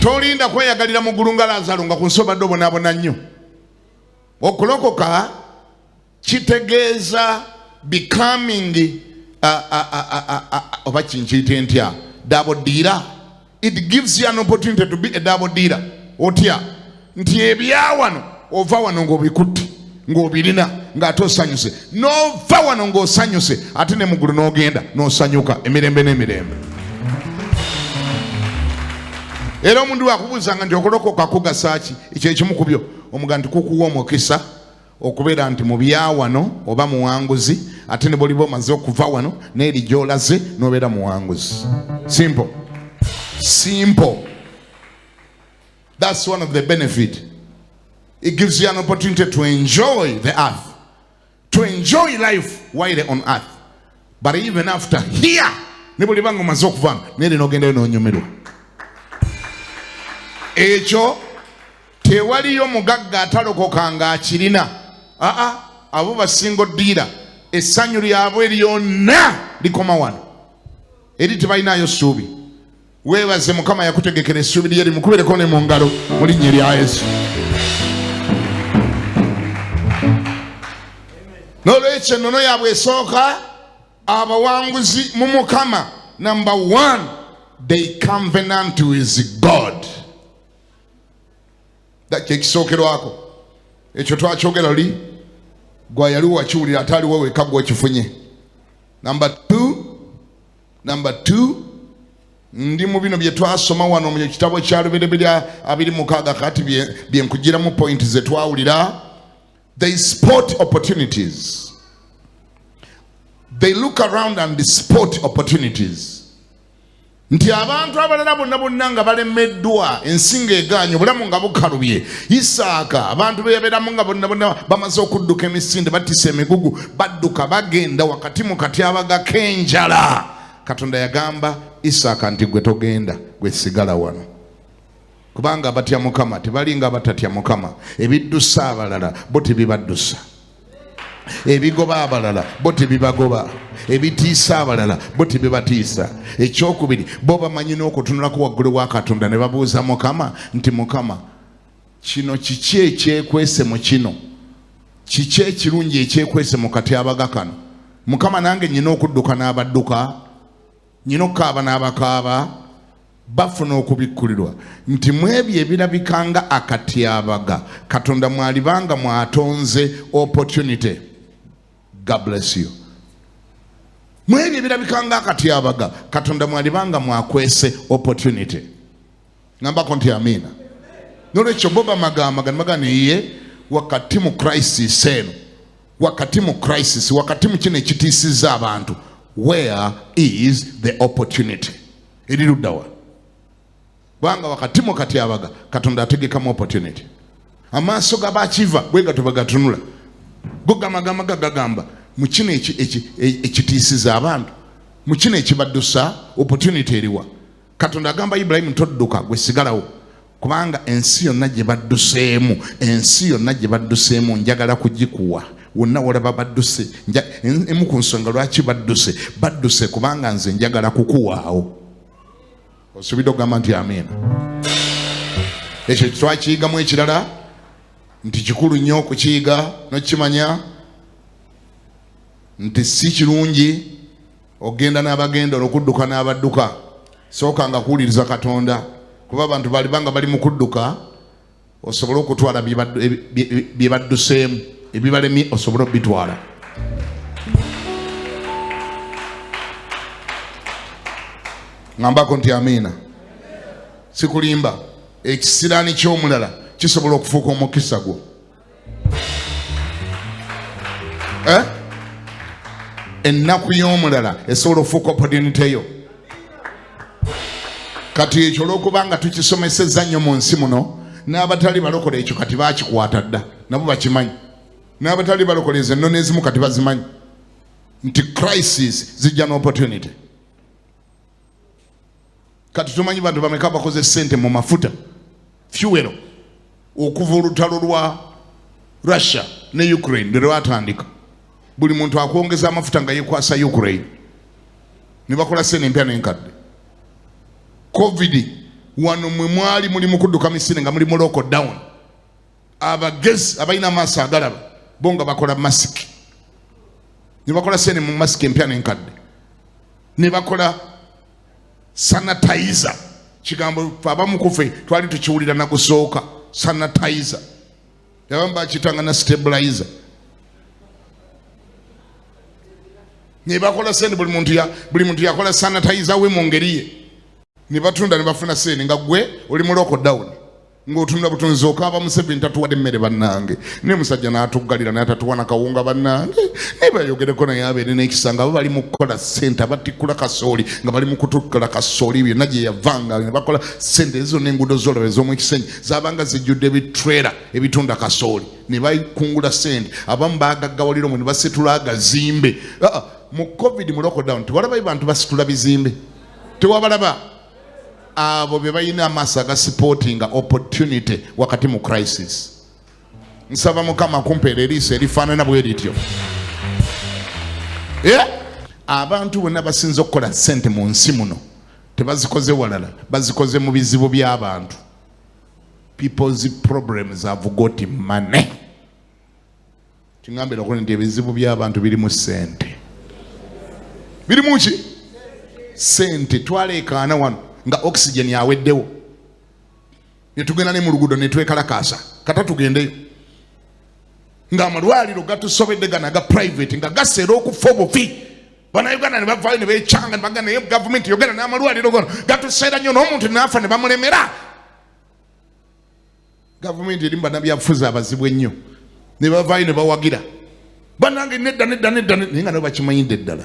Tolinda kweyagalira mu ggulu nga Laazaalo nga ku nsi obadde obonaabona nnyo. Okulokoka kitegeeza becoming oba kinkiyite ntya, double dealer. It gives you an opportunity to be a double dealer. Otya nti ebyawano ova wano ng'obikutte ng'obirina ng'ate osanyuse, n'ova wano ng'osanyuse ate ne muggulu n'ogenda n'osanyuka emirembe n'emirembe. Era omuntu bw'akubuuzanga nti okulokoka kugasa ki, ekyo ekimu ku byo omuga nti kukuwa omukisa okubeera nti mu byawano oba muwanguzi, ate ne bw'oliba omaze okuva wano n'eri gy'olaze n'obeera muwanguzi. Simple, simple. That's one of the benefit. It gives you an opportunity to enjoy the earth, to enjoy life while on earth, but even after here, ne bw'oliba nga omaze okuva n'eri n'ogendayo n'onyumirwa. Ekyo tewaliyo mugagga atalokoka ng'akirina. Aa, Abo basinga oddiira essanyu lyabwe lyonna likoma wano, eri tebalinayo ssuubi. Weebaze Mukama yakutegekera essuubi lye limukubireko ne mu ngalo mu linnya erya Yesu. N'olwekyo ennono yaabwe esooka, abawanguzi mu Mukama, number one, they covenant with God. Kyekisookerwako ekyo twakyogera luli, gwa yaliwo wakiwulira, ate aliwo wekka gwokifunye. Number two, ndi mu bino bye twasoma wano mu kitabo kya Lubereberye 26. Kati bye nkugiramu point ze twawulira. They spot opportunities. They look around and spot opportunities, nti abantu abalala bonna bonna nga balemeddwa, ensi ng'egaanye, obulamu nga bukalubye, Isaaka abantu beyabeeramu nga bonna bonna bamaze okudduka emisinde, batisa emigugu, badduka bagenda wakati mu katyabaga k'enjala, Katonda yagamba Isaaka nti, "Gwe togenda, gwe sigala wano, kubanga abatya Mukama tebalinga abatatya Mukama. Ebiddusa abalala bo tebibaddusa, ebigoba abalala bo tebibagoba, ebitiisa abalala bo tebibatiisa." Ekyokubiri, bo bamanyi n'okutunulako waggulu wa Katonda ne babuuza Mukama nti, "Mukama, kino kiki ekyekwese mu kino? Kiki ekirungi ekyekwese mu katyabaga kano? Mukama, nange nyina okudduka n'abadduka, nyina okukaaba n'abakaaba." Bafuna okubikkulirwa nti mu ebyo ebirabika nga akatyabaga, Katonda mwalibanga mwatonze opportunity. God bless you. Mu ebyo ebirabika nga akatyabaga, Katonda mwalibanga mwakwese opportunity. Ngambako nti amiina. Nolwekyo bo bamagamaga nemagana iye wakati mu crisis eno, wakati mu crisis, wakati mu kino ekitiisizza abantu, where is the opportunity? Eri luddawa? Kubanga wakati mu katyabaga, Katonda ategekamu opportunity. Amaaso g'abakiva bwe gato bwe gatunula, go gamagamaga gagamba, mu kino ekitiisiza abantu, mu kino ekibaddusa, opportunity eriwa? Katonda agamba Ibulayimu, "Todduka, gwe sigalawo, kubanga ensi yonna gye badduseemu, ensi yonna gye badduseemu njagala kugikuwa." Wonna walaba badduse, emu ku nsonga lwaki badduse, badduse kubanga nze njagala kukuwaawo. Osobidde okugamba nti amiina? Ekyo twakiyigamu. Ekirala nti kikulu nnyo okukiyiga nokimanya nti si kirungi ogenda n'abagenda olwokudduka n'abadduka. Sooka nga kuwuliriza Katonda, kuba abantu bali banga bali mu kudduka, osobole okutwala bye badduseemu, ebibalemye osobole okubitwala. Ngambako nti amiina. Sikulimba, ekisiraani ky'omulala kisobola okufuuka omukisa gwo. Eh? Ennaku y'omulala esobola okufuuka opportunity yo. Kati ekyo olwokubanga tukisomesezza nnyo mu nsi muno, n'abatali balokola ekyo kati bakikwata dda, nabo bakimanyi. N'abatali balokola ezo ennono ezimu kati bazimanyi nti crisis zijja n'opportunity. Kati tumanyi bantu bameka bakoze sente mu mafuta, fuel, okuva olutalo lwa Russia ne Ukraine lwe lwatandika. Buli muntu akwongeza amafuta nga yekwasa Ukraine, ne bakola sente empya n'enkadde. COVID wano, mwe mwali muli mu kudduka misinde nga muli mu lockdown, abagezi abalina amaaso agalaba bo nga bakola masiki, ne bakola sente mu masiki empya n'enkadde, ne bakola sanitizer. Kigambo fe abamu kufe twali tukiwulira nakusooka, sanitizer. Abamu bakiyitanga na stabilizer, ne bakola sente. Buli muntu yakola sanitizer we mu ngeri ye, ne batunda ne bafuna sente, nga gwe oli mu lockdown ng'otunula butunzi okaaba, "Museveni tatuwadde emmere bannange, naye musajja n'atuggalira, naye atatuwa na kawunga bannange, naye bayogereko, naye abeere n'ekisa." Nga bo bali mu kukola sente, abatikkula kasooli nga bali mu kutukkula kasooli byonna gye yavanga, ne bakola sente ezo. N'enguudo zolaba ez'omu Ekisenyi zabanga zijjudde ebitrera ebitunda kasooli, ne bakungula sente. Abamu bagaggawalira omwo ne basitula agazimbe. Ah, mu COVID, mu lockdown, tewalabayo bantu basitula bizimbe? Tewabalaba? Abo be balina amaaso agaspottinga opportunity wakati mu crisis. Nsaba Mukama kumpeera eriiso erifaanana bwe lityo. Abantu bonna basinze okukola ssente mu nsi muno tebazikoze walala, bazikoze mu bizibu by'abantu. People's problems have got money. Kingambira okuli nti ebizibu by'abantu birimu ssente. Birimu ki? Ssente. Twaleekaana wano nga oxygen aweddewo, ne tugenda ne mu luguudo ne twekalakaasa kata tugendeyo, ng'amalwaliro gatusobedde gano aga private nga gaseera okufa obufi. Bannayuganda ne bavaayo ne beekyanga ne bagamba naye gavumenti yogera n'amalwaliro gano gatuseera nnyo, n'omuntu n'afa ne bamulemera. Gavumenti erimu bannabyabufuzi abazibu ennyo ne bavaayo ne bawagira bannange nedda nedda nedda, naye nga nabo bakimanyidde ddala,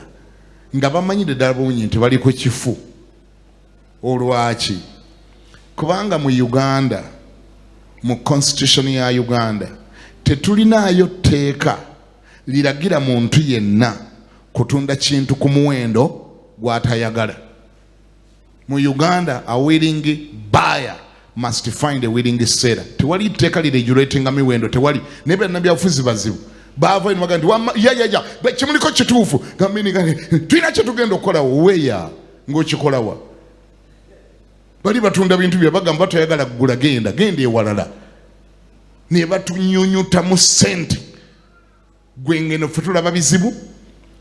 nga bamanyidde ddala bulungi nti bali ku kifu. Olwaki? Kubanga mu Uganda, mu constitution ya Uganda tetulinaayo tteeka liragira muntu yenna kutunda kintu ku muwendo gw'atayagala. Mu Uganda a willing buyer must find a willing seller. Tewali tteeka liregulatinga miwendo, tewali. Naye bannabyabufuzi bazibu, baava eno bagamba nti wamma ya ya ya kimuliko kituufu, gambini tulina kye tugenda okukola. Weya ng'okikolawa? Bali batunda bintu bye bagamba toyagala kugula, genda genda ewalala. Ne batunyunyutamu ssente. Gwe ngeno ffe tulaba bizibu,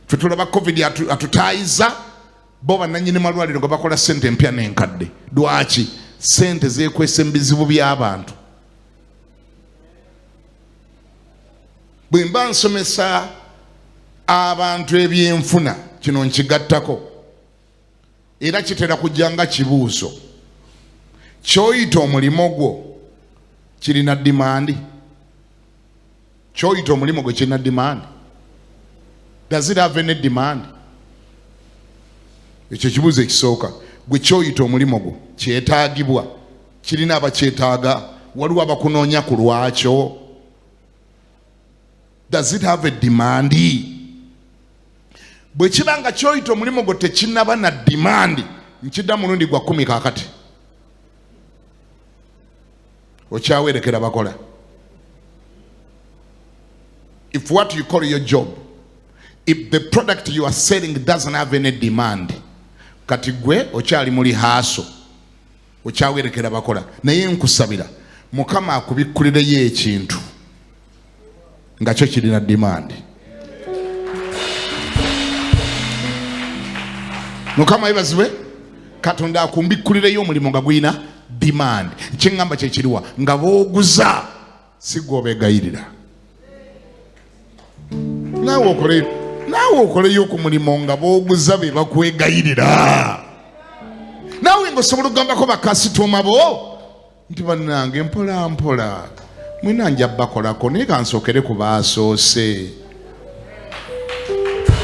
ffe tulaba covid atutaayiza, bo bannannyini malwaliro nga bakola ssente empya n'enkadde. Lwaki? Ssente zeekwesa mu bizibu by'abantu. Bwe mba nsomesa abantu ebyenfuna, kino nkigattako era kitera kujja nga kibuuzo: kyoyita omulimu gwo kirina demand? Kyoyita omulimu gwo kirina demand? Does it have any demand? Ekyo kibuuzo ekisooka. Gwe kyoyita omulimu gwo kyetaagibwa? Kirina abakyetaaga? Waliwo abakunoonya ku lwakyo? Does it have a demand? Bwe kiba nga kyoyita omulimu gwo tekinaba na demand, nkidda mulundi gwa 10 kaakati, okyawerekera bakola. If what you call your job, if the product you are selling doesn't have any demand, kati gwe okyali muli haaso, okyawerekera bakola. Naye nkusabira Mukama akubikkulireyo ekintu nga kyo kirina demand. Mukama yebazibwe. Katonda akumbikkulireyo omulimu nga gulina demand. Kyeŋŋamba kyekiriwa? Nga booguza si gwe obeegayirira. Naawe okoleyo ku mulimu nga booguza be bakwegayirira, naawe ng'osobola okugambako bakasitoma bo nti bannange mpola mpola mwena nja bakolako, naye kansookere ku baasoose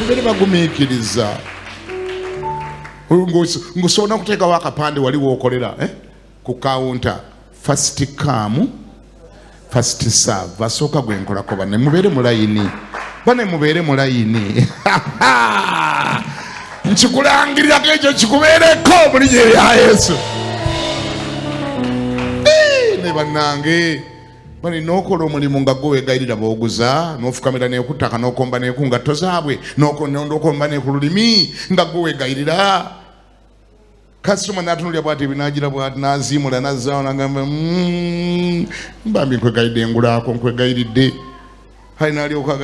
mubeere bagumiikiriza. Ng'osobola n'okuteekawo akapande wali wookolera, eh? Ku kawunta, first come first serve, asooka gwe nkolako. Banne mubeere mu layini, bane mubeere mu layini. Nkikulangirirako ekyo kikubeereko mu linnya erya Yesu. Ne bannange bane, n'okola omulimu nga gwe weegayirira booguza, n'ofukamira nekuttaka, n'okomba neku ngatto zaabwe, n'okomba neku lulimi nga gwe weegayirira. Kasitoma n'atunulya bwati, ebinagira bwati, n'aziimula n'azzaawo n'agamba, mbambi nkwegayidde engulaako, nkwegayiridde." Kale n'alyoka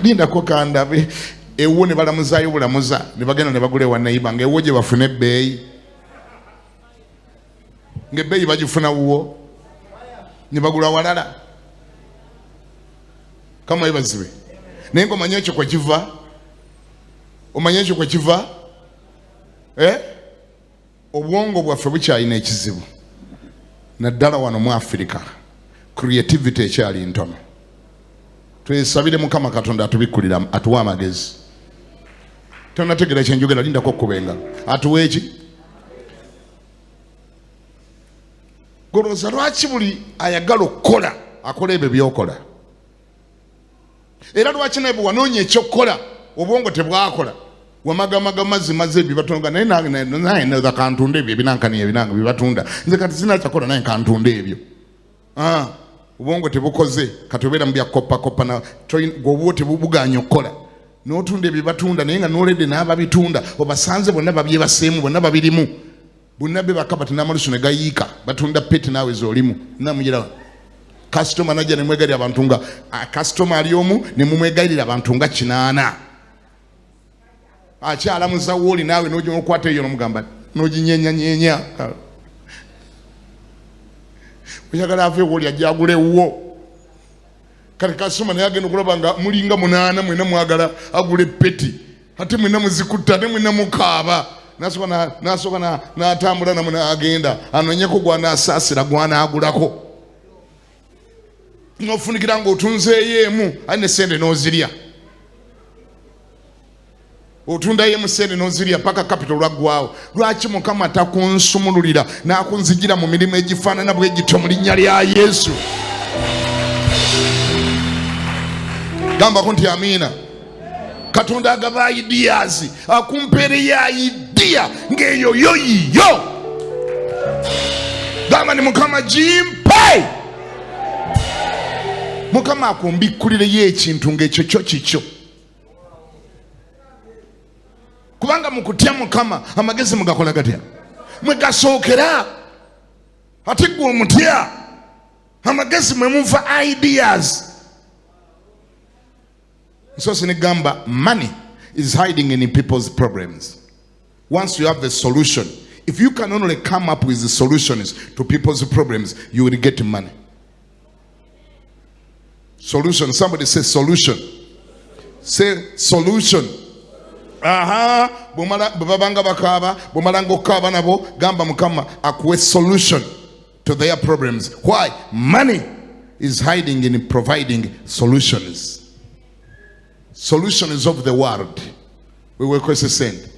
lindako kandabe ewuwo. Ne balamuzaayo bulamuza ne bagenda ne bagula ewa neighbour, nga ewuwo gye bafuna ebbeeyi, ng'ebbeeyi bagifuna wuwo, ne bagula walala. Kama yebazibe. Naye ngaomanye ekyo kwe kiva, omanye ekyo kwe kiva, eh? Obwongo bwaffe bukyalina ekizibu, naddala wano mu Afirika creativity ekyali ntono. Twesabire Mukama Katonda atubikkulira, atuwe amagezi. Tonategeera kyenjogera? Lindako okkuba engalo. Atuwe eki? Golowooza lwaki buli ayagala okukola akola ebyo byokola, era lwaki naye bwe wanoonya ekyokukola obwongo tebwakola, wamagamaga mazzi mazzi ebyo batonga, naye naye naye kantunda ebyo ebinankani ebinanga byebatunda, nze kati sinakyakola, naye kantunda ebyo. Ah. Obwongo tebukoze, kati obeera mu bya koppakopa, gwe obwo tebubuganya okukola, n'otunda ebyo batunda, naye nga n'oledde n'ababitunda obasanze bonna babyebaseemu, bonna babirimu, bonna be bakabati n'amalusu ne gayiika, batunda peti naawe z'olimu namugirawa. Kasitoma najja nemwegalira abantu nga kasitoma ali omu, ne mumwegayirira abantu nga 80. Akyalamuza wooli naawe n'okwata eyo nomugamba n'oginyenyanyeenya, oyagala ava ewooli ajja agula ewuwo. Kati kasitoma naye agenda okulaba nga mulinga munaana, mwena mwagala agula epeti, ate mwena muzikutta, ate mwena mukaaba. Nasooka n'atambula namwe n'agenda anonyeko gwanasaasira gwanaagulako, nofunikira ng'otunzeeyo emu, ali ne sente n'ozirya, otundayo emu, sente n'ozirya paka capital lwaggwawo. Lwaki Mukama takunsumululira n'akunzigira mu mirimu egifaanana bwe gityo mu linnya lya Yesu? Gambako nti amiina. Katonda agaba ideas, akumpeereyo idea ng'eyo yo yiyo. Gamba ni Mukama gimpe, Mukama akumbikkulireyo ekintu ng'ekyo kyo kikyo, kubanga mu kutya Mukama amagezi mugakola gatya? Mwe gasookera. Ate gwe omutya, amagezi mwe muva, ideas. Nsoose negamba, money is hiding in people's problems. Once you have a solution, if you can only come up with the solutions to people's problems, you will get money. Solution. Somebody say solution. Say solution. Aha, bwomala bwe babanga bakaaba, bwomala okukaaba nabo, gamba Mukama akuwe solution to their problems. Why? Money is hiding in providing solutions, solutions of the world. Wewekwese sente.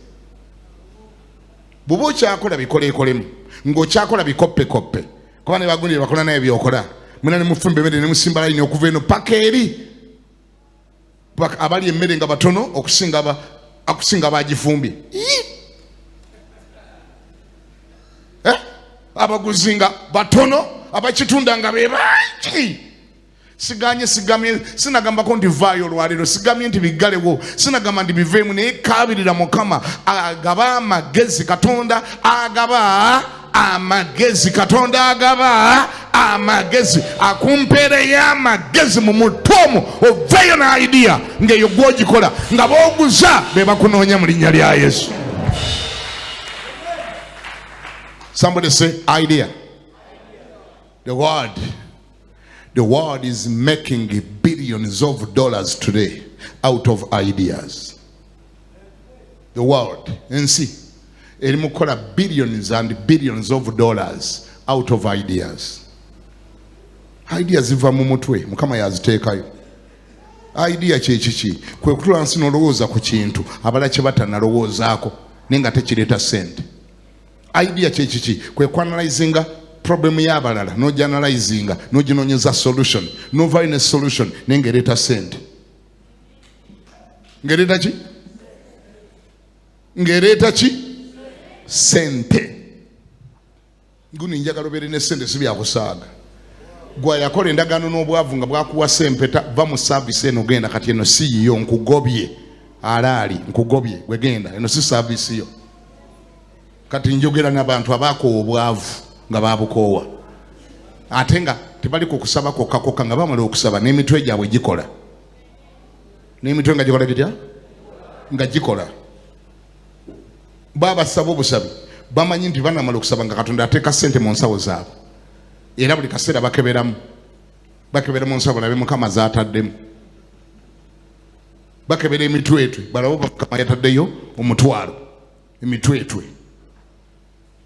Bw'oba okyakola bikolekolemu, ng'okyakola bikoppekoppe, kuba ne bagundi bakola naye byokola mwena, ne mufumba emmere ne musimba layini okuva eno paka eri, paka abali emmere nga batono okusinga abagifumbye. Ii! Eh? Abaguzi nga batono, abakitunda nga be bangi. Siganye, sigamye, sinagambako nti vaayo olwaleero, sigamye nti biggalewo, sinagamba nti biveemu, naye kaabirira Mukama agaba amagezi. Katonda agaba amagezi, Katonda agaba amagezi akumpeereyo amagezi mu mutwe omwo, oveeyo na idea ng'eyo gwogikola, nga booguza be bakunoonya mu linnya lya Yesu. Somebody say idea. The world is making billions of dollars today out of ideas. The world, ensi eri mu kukola billions and billions of dollars out of ideas. Ideas ziva mu mutwe, Mukama yaziteekayo. Idea kyekiki? Kwe kutula nsi n'olowooza ku kintu abalala kye batanalowoozaako, naye nga tekireeta ssente. Idea kyekiki? Kwe kuanalyzinga problem y'abalala, n'ogianalyzinga, n'oginoonyeza solution, n'ovaayo ne solution, naye ng'ereeta ssente. Ng'ereeta ki? Ng'ereeta ki? Sente. Guno njagala obeere ne sente, si byakusaaga. Gwe yakola endagaano n'obwavu nga bwakuwasa empeta, va mu service eno, genda. Kati eno si yiyo, nkugobye alaali, nkugobye gwe, genda, eno si service yo. Kati njogera n'abantu abakoowa obwavu, nga babukoowa, ate nga tebali ku kusaba kokka kokka, nga bamala okusaba n'emitwe gyabwe gikola, n'emitwe nga gikola gitya? Nga gikola. Babasaba obusabi, bamanyi nti banamala okusaba nga Katonda ateeka sente mu nsawo zaabwe, era buli kaseera bakeberamu, bakebera mu nsawo balabe Mukama zaataddemu, bakebera emitwetwe balabe oba Mukama yataddeyo 10,000 emitwetwe.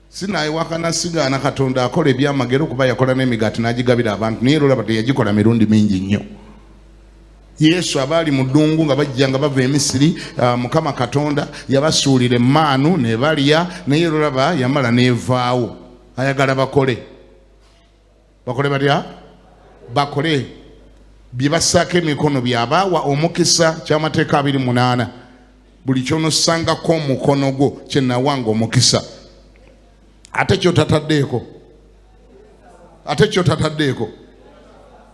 Sinayewakana, sigaana Katonda akola ebyamagero, kuba yakola n'emigaati n'agigabira abantu, naye era olaba teyagikola mirundi mingi nnyo. Yesu abaali mu ddungu nga bajja nga bava e Misiri, Mukama Katonda yabasuulira emaanu ne balya, naye era olaba yamala n'evaawo. Ayagala bakole, bakole batya? Bakole bye bassaako emikono byabaawa omukisa. Kyamateeka 28, buli kyonosangako omukono gwo kyenawanga omukisa. Ate kyotataddeeko, ate kyotataddeeko.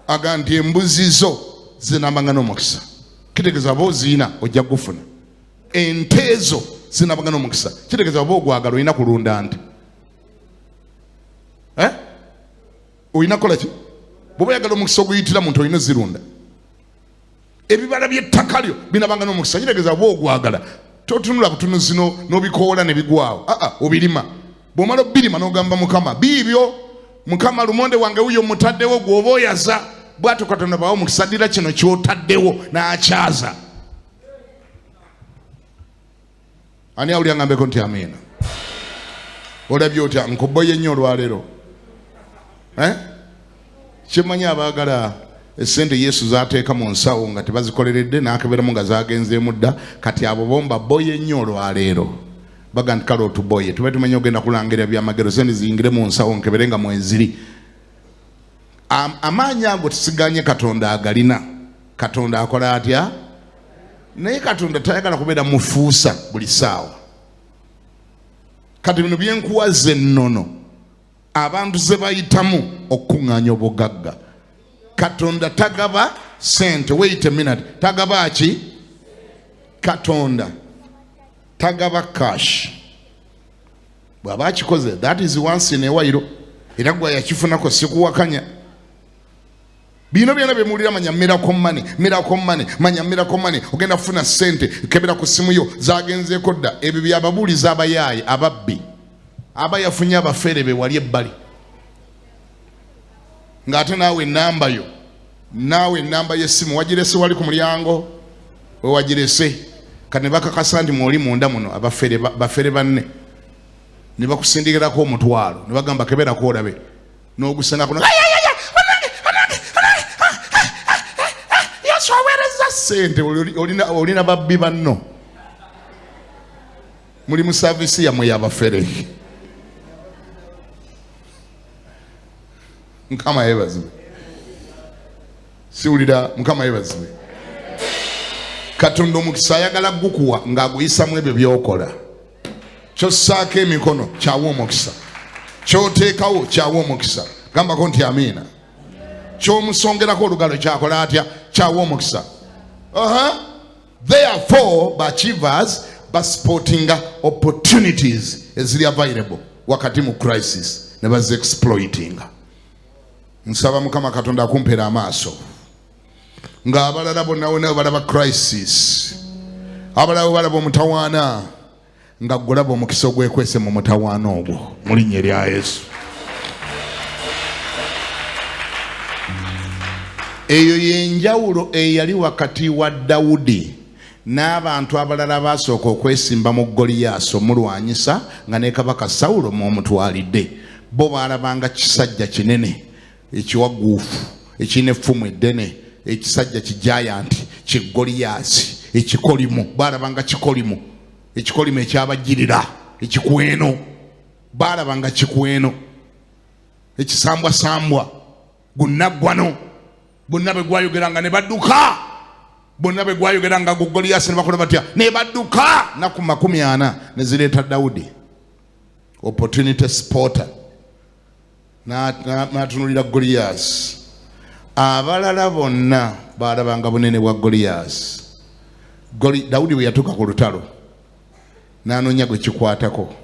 Aga nti embuzi zo zinabanga n'omukisa. Kitegeeza oba oziina ojja kugufuna. Ente zo zinabanga n'omukisa. Kitegeeza oba ogwagala olina kulunda nte. Eh? Olina kukola ki? Bw'oba oyagala omukisa oguyitira mu nte olina ozirunda. Ebibala by'ettaka lyo binabanga n'omukisa. Kitegeeza oba ogwagala totunula butunuzi n'obikoola ne bigwawo. Aa, obirima. Bw'omala obirima n'ogamba Mukama biibyo, Mukama lumonde wange wuyo mutaddewo, gw'oba oyaza. Bw'atyo Katonda bw'awa omukisa, addira kino ky'otaddewo n'akyaza. Ani awulira ngambeko nti amiina? Olabye otya? Nkuboye nnyo olwaleero. Eh? Kyemmanyi abaagala essente Yesu z'ateeka mu nsawo nga tebazikoleredde n'akeberamu nga zagenzeemu dda, kati abo bo mbaboye nnyo olwaleero. Baga nti kale otuboye, tuba tumanyi ogenda kulangira byamagero, sente ziyingire mu nsawo nkebere nga mweziri. Amaanyi ago tusiganye Katonda agalina. Katonda akola atya? Naye Katonda tayagala kubeera mufuusa buli ssaawa. Kati bino byenkuwaza ennono abantu ze bayitamu okukuŋŋaanya obugagga. Katonda tagaba sente. Wait a minute. Tagaba ki? Katonda tagaba cash. Bw'aba akikoze, that is once in a while. Era gwe yakifunako sikuwakanya. Bino byonna bye muwulira manya miracle money, miracle money, manya miracle money, ogenda kufuna ssente, kebera ku ssimu yo zagenzeeko dda. Ebyo byababuuliza abayaaye ababbi, aba yafunye abafeere be wali ebbali, ng'ate naawe ennamba yo, naawe ennamba y'essimu wagirese wali ku mulyango we wagirese, kati ne bakakasa nti mwoli munda muno abafeere bafeere banne, ne bakusindikirako omutwalo ne bagamba keberako olabe, n'ogusangako Yesu aweereza ssente. Olina babbi banno muli mu saavisi yammwe y'abafere. Mukama yeebazibwe. Siwulira. Mukama yeebazibwe. Katonda omukisa ayagala gukuwa ng'aguyisamu ebyo by'okola. Kyossaako emikono kyawa omukisa, kyoteekawo kyawa omukisa. Gambako nti amiina. Kyomusongerako olugalo kyakola atya? Kyawa omukisa. Therefore ba-achievers baspottinga opportunities eziri available wakati mu crisis ne bazi exploitinga. Nsaba Mukama Katonda akumpeera amaaso ng'abalala bonna wonna balaba crisis, abalala balaba omutawaana, nga gulaba omukisa ogwekwese mu mutawaana ogwo, mu linnya erya Yesu. Eyo y'enjawulo eyali wakati wa Dawudi n'abantu abalala abaasooka okwesimba mu Goliyaasi omulwanyisa, nga ne kabaka Sawulo mw'omutwalidde. Bo baalabanga kisajja kinene ekiwagguufu ekirina effumu eddene, ekisajja kijayanti ki Goliyaasi, ekikolimo. Baalabanga kikolimo, ekikolimo ekyabajjirira, ekikweno. Baalabanga kikweno ekisambwasambwa gunaggwano, bonna bwe gwayogeranga ne badduka, bonna bwe gwayogeranga gu Goliyaasi ne bakola batya? Ne badduka. Naku 40 ne zireeta Dawudi, opportunity spotter, n'atunulira Goliyaasi. Abalala bonna baalabanga bunene bwa Goliyaasi. Dawudi bwe yatuuka ku lutalo n'anoonya gwe kikwatako,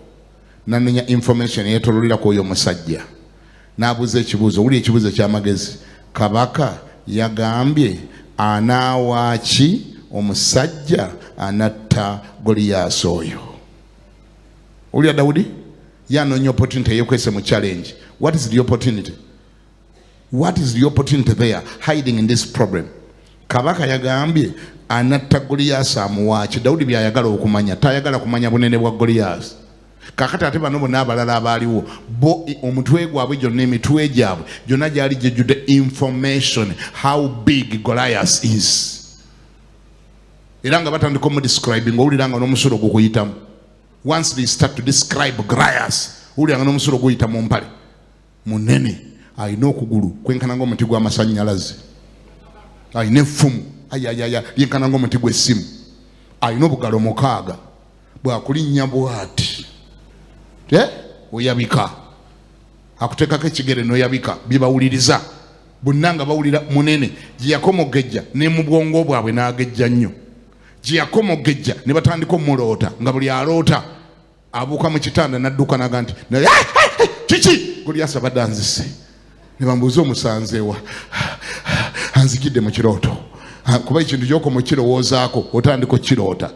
n'anoonya information eyetololera ku oyo omusajja, n'abuuza ekibuuzo. Wuli ekibuuzo eky'amagezi. Kabaka yagambye anaawaaki omusajja anatta Goliyaasi oyo? Owulira Dawudi yanoonya opportunity eyekwese mu challenge. What is the opportunity? What is the opportunity there hiding in this problem? Kabaka yagambye anatta Goliyaasi amuwaaki? Dawudi byayagala okumanya, tayagala kumanya bunene bwa Goliyaasi. Kakati ate bano bonna abalala abaaliwo bo omutwe gwabwe gyonna, emitwe gyabwe gyonna gyali gijjudde information how big Goliath is, era nga batandika omudescribing, owulira nga n'omusulo gukuyitamu. Once they start to describe Goliath, owulira nga n'omusulo guyita mu mpale. Munene, alina okugulu kwenkana ng'omuti gw'amasannyalaze, alina effumu ayayaya lyenkana ng'omuti gw'essimu, alina obugalo 6, bwakulinnya bwati oyabika, akuteekako ekigere n'oyabika. Byebawuliriza. Bonna nga bawulira munene. Gye yakoma okugejja ne mu bwongo bwabwe n'agejja nnyo. Gye yakoma okugejja ne batandika omuloota, nga buli aloota abuuka mu kitanda n'adduka naga nti, "Naye, ah, ah, kiki? Goliyasi abadde anzise." Ne bambuuza, "Omusanzeewa?" "Anzijidde mu kirooto." Ah, kuba ekintu gy'okoma okukirowoozaako otandika okukiroota.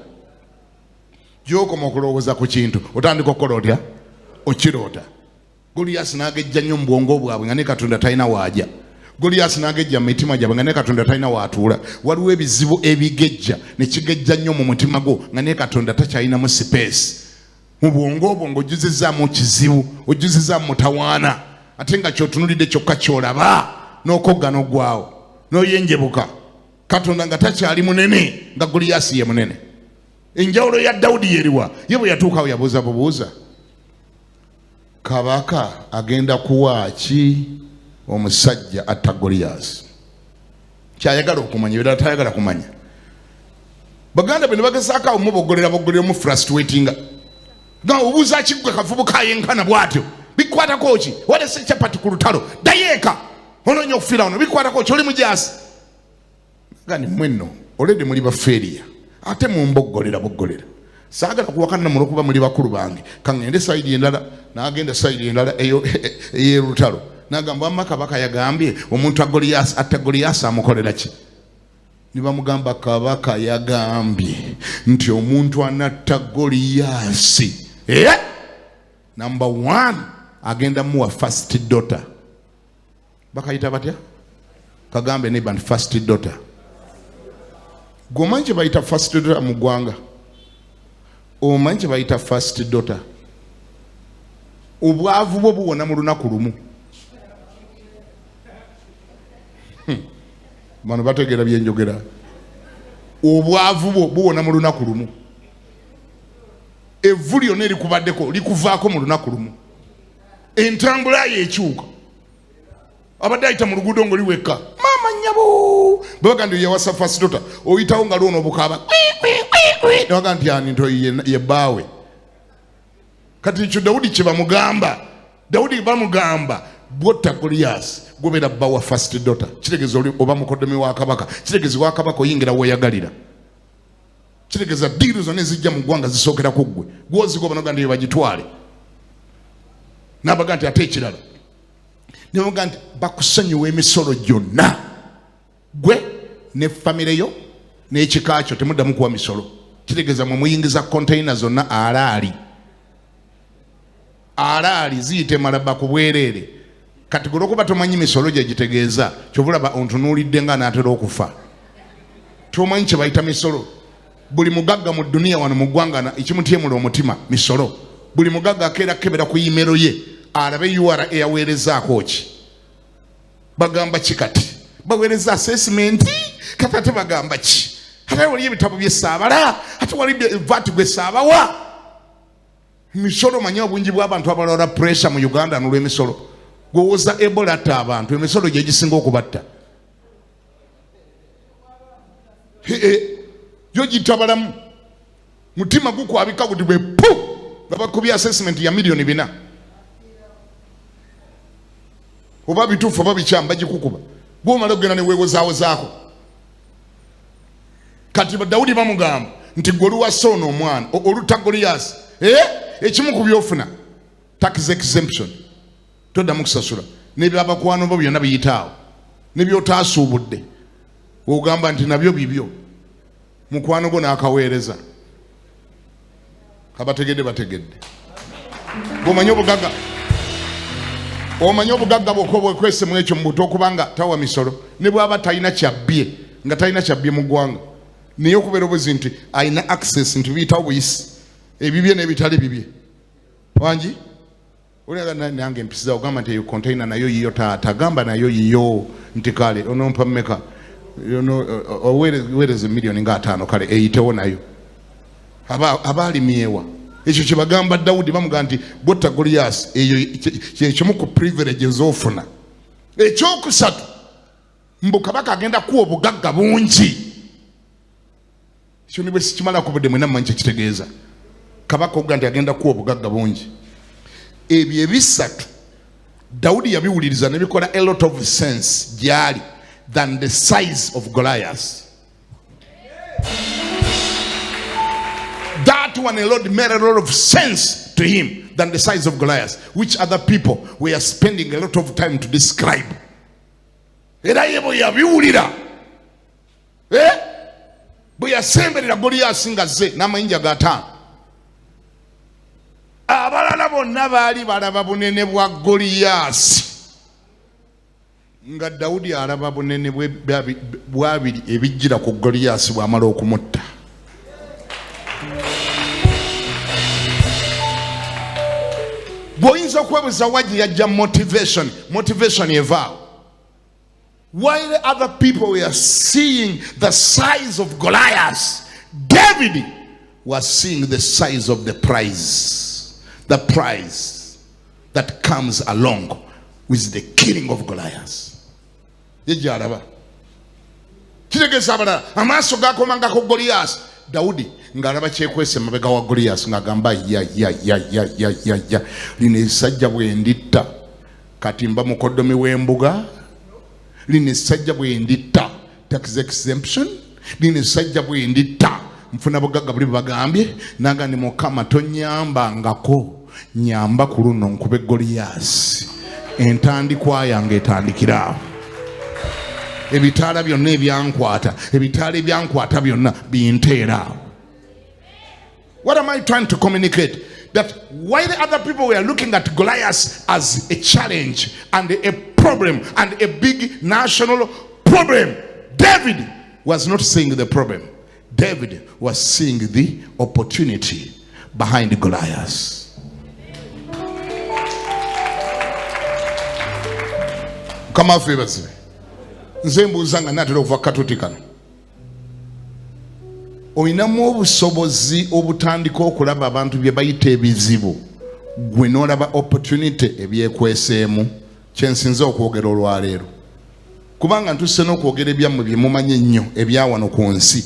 Gy'okoma okulowooza ku kintu otandika okukola otya? Okiroota. Goliyasi n'agejja nnyo mu bwongo bwabwe nga ne Katonda talina waajja. Goliyasi n'agejja mu mitima gyabwe nga ne Katonda talina waatuula. Waliwo ebizibu ebigejja ne kigejja nnyo mu mutima gwo nga ne Katonda takyalinamu space mu bwongo bwo, ng'ojjuzizzaamu kizibu, ojjuzizzaamu mutawaana, ate nga ky'otunulidde kyokka ky'olaba, n'okogga n'oggwawo n'oyenjebuka, Katonda nga takyali munene, nga Goliyasi ye munene. Enjawulo ya Dawudi yeriwa? Ye bwe yatuukawo yabuuza bubuuza, "Kabaka agenda kuwa ki omusajja atta Goliyasi?" Kyayagala okumanya, ebirala tayagala kumanya. Baganda be ne bagezaako awo mubogolera bogolera mu frustratinga nga, "Obuuza ki ggwe kavubuka ayenkana bw'atyo? Bikwatako ki? Walese capati ku lutalo, ddayo eka, onoonya okufiira wano, bikwatako ki? Oli mujaasi." Gani mmwe nno olwedde muli bafeeriya, ate mumboggolera boggolera. Saagala kuwakana nammwe olwokuba muli bakulu bange. Kaŋŋende side endala. N'agenda side endala eyo ey'olutalo, n'agamba, "Wamma kabaka yagambye omuntu atta Goliyasi amukolera ki?" Ne bamugamba, "Kabaka yagambye nti omuntu anatta Goliyasi, eh? Number one, agenda muwa first daughter." Bakayita batya? Kagambe neighbor nti first daughter. Gwe omanyi kye bayita first daughter mu ggwanga? Omanyi kye bayita first daughter? Obwavu bwo buwona mu lunaku lumu. Bano bategeera byenjogera. Obwavu bwo buwona mu lunaku lumu. Evvu lyonna erikubaddeko likuvaako mu lunaku lumu. Entambula yo ekyuka. Abadde ayita mu luguudo ng'oli wekka, maama nnyabo, babaga nti yawasa first daughter, oyitawo nga lwona obukaaba, nebaga nti ani nti oyo ye bbaawe. Kati ekyo Dawudi kye bamugamba. Dawudi bamugamba, "Bwotta Goliyasi, gobeera bba wa first daughter." Kitegeeza oli oba mukodomi wa kabaka. Kitegeeza wa kabaka oyingira weeyagalira. Kitegeeza deal zonna ezijja mu ggwanga zisookera ku ggwe, gwozigoba noga nti bagitwale. N'abaga nti ate ekirala, nebaga nti bakusonyiwa emisolo gyonna, gwe ne famire yo n'ekika kyo temuddamu kuwa misolo. Kitegeeza mwe muyingiza container zonna alaali alaali ziyite Malaba ku bwereere. Kati gwe olwokuba tomanyi misolo gye gitegeeza, kyova olaba ontunuulidde nga anaatera okufa, tomanyi kye bayita misolo. Buli mugagga mu duniya wano mu ggwanga ekimutyemula omutima misolo. Buli mugagga akeera kebera ku email ye alabe URA eyaweerezaako ki, bagamba ki, kati baweereza assessment, kati ate bagamba ki, ate waliyo ebitabo byesaabala, ate wali VAT gwe saabawa misolo. Manye obungi bw'abantu abalwala pressure mu Uganda nolw'emisolo. Gwowoza Ebola atta abantu, emisolo gye gisinga okubatta. Yo gitabalamu mutima gukwabika guti bwe pu nga bakubye assessment ya miliyoni 400, oba bituufu oba bikyamu, bagikukuba gwomala okugenda neweewozaawozaako. Kati Dawudi bamugamba nti gwe oluwasa ono omwana olutta Goliyasi, ekimu ku byofuna tax exemption, toddamu kusasula, nebyabakwano bo byonna biyitaawo, nebyotaasuubudde ogamba nti nabyo bibyo, mukwano gwo n'akaweereza. Abategedde bategedde. Bwomanyi obugagga, omanyi obugagga bwokka obwekwesemu ekyo mu buto, okubanga tawa misolo, ne bwaba talina kyabbye, nga talina kyabbye mu ggwanga, naye okubeera obuzi nti alina access nti biyitawo buyisi ebibye n'ebitali bibye. Wangi oliaga nange empisiza ogamba nti eyo container nayo yiyo, taata, gamba nayo yiyo, nti kale onompa mmeka? Oweereza miliyoni nga 50, kale eyitewo nayo. Aba alimyewa. Ekyo kyebagamba Dawudi. Bamugamba nti bwotta Goliyasi, eyo kyekimu ku privilege ezofuna. Ekyokusatu, mbu kabaka agenda kuwa obugagga bungi. Ekyo nibwe sikimala ku budde, mwena mumanyi kyekitegeeza kabaka okuga nti agenda kuwa obugagga bungi. Ebyo ebisatu. Dawudi yabiwuliriza ne bikola a lot of sense gyali than the size of Goliath. That one alone made a lot of sense to him than the size of Goliath, which other people were spending a lot of time to describe. Era ye bwe yabiwulira, eh? Bwe yasemberera Goliyaasi nga zze n'amayinja gataano, abalala bonna baali balaba bunene bwa Goliyaasi, nga Dawudi alaba bunene bwabiri ebijjira ku Goliyaasi bw'amala okumutta. Bw'oyinza okwebuza wa gye yajja motivation, motivation evaawo. While other people were seeing the size of Goliath, David was seeing the size of the prize, the prize that comes along with the killing of Goliath. Ye gy'alaba. Kitegeeza abalala amaaso gakomangako Goliath, Dawudi ng'alaba kyekwese emabega wa Goliath, ng'agamba ya ya ya ya ya ya ya, lino essajja bwe nditta kati mba mukoddomi w'embuga, lino essajja bwe nditta tax exemption, lino essajja bwe nditta nfuna bugagga buli bwebagambye. Naga ni Mukama tonyambangako, nyamba ku luno nkube Goliyaasi, entandikwa yange etandikira awo, ebitaala byonna ebyankwata, ebitaala ebyankwata byonna binteera awo. What am I trying to communicate? That while the other people were looking at Goliath as a challenge and a problem and a big national problem, David was not seeing the problem. David was seeing the opportunity behind Goliath. Mukama waffe yeebazibwe. Nze mbuuza nga naatera okuva katuti kano, olinamu obusobozi obutandika okulaba abantu bye bayita ebizibu, gwe n'olaba opportunity ebyekweseemu? Kyensinze okwogera olwaleero, kubanga ntuuse n'okwogera ebyammwe bye mumanyi ennyo ebyawano ku nsi,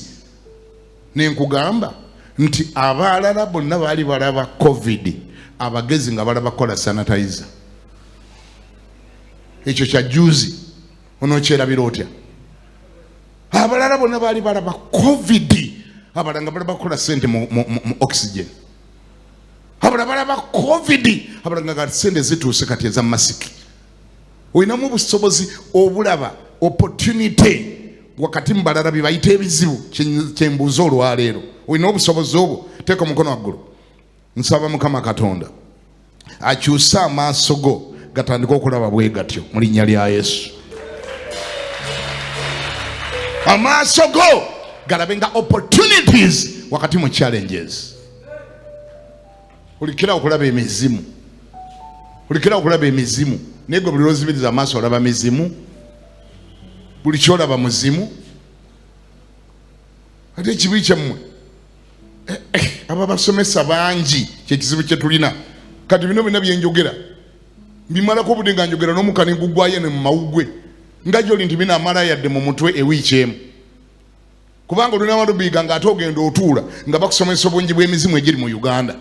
ne nkugamba nti abalala bonna baali balaba COVID, abagezi nga balaba kukola sanitizer. Ekyo kya juzi, onookyerabira otya? Abalala bonna baali balaba COVID, abalala nga balaba kukola sente mu oxygen, abalala balaba COVID, abalala nga sente zituuse kati eza masiki. Olinamu obusobozi obulaba opportunity wakati mu balala bye bayita ebizibu? Kyembuuza olwaleero, olina obusobozi obwo? Teeka omukono waggulu. Nsaba Mukama Katonda akyuse amaaso go gatandike okulaba bwe gatyo mu linnya lya Yesu. Amaaso go galabe nga opportunities wakati mu challenges. Olikira okulaba emizimu, olikira okulaba emizimu, naye gwe buli lwozibiriza amaaso olaba mizimu, buli kyolaba muzimu. Ate ekibi kyammwe, aba basomesa bangi, kyekizibu kye tulina kati. Bino byonna byenjogera mbimalako obudde nga njogera n'omuka ne gugwayo ne mu mawugwe nga gyoli nti binaamala yadde mu mutwe ewiiki emu, kubanga olunaba lubiiga ng'ate ogenda otuula nga bakusomesa obungi bw'emizimu egiri mu Uganda,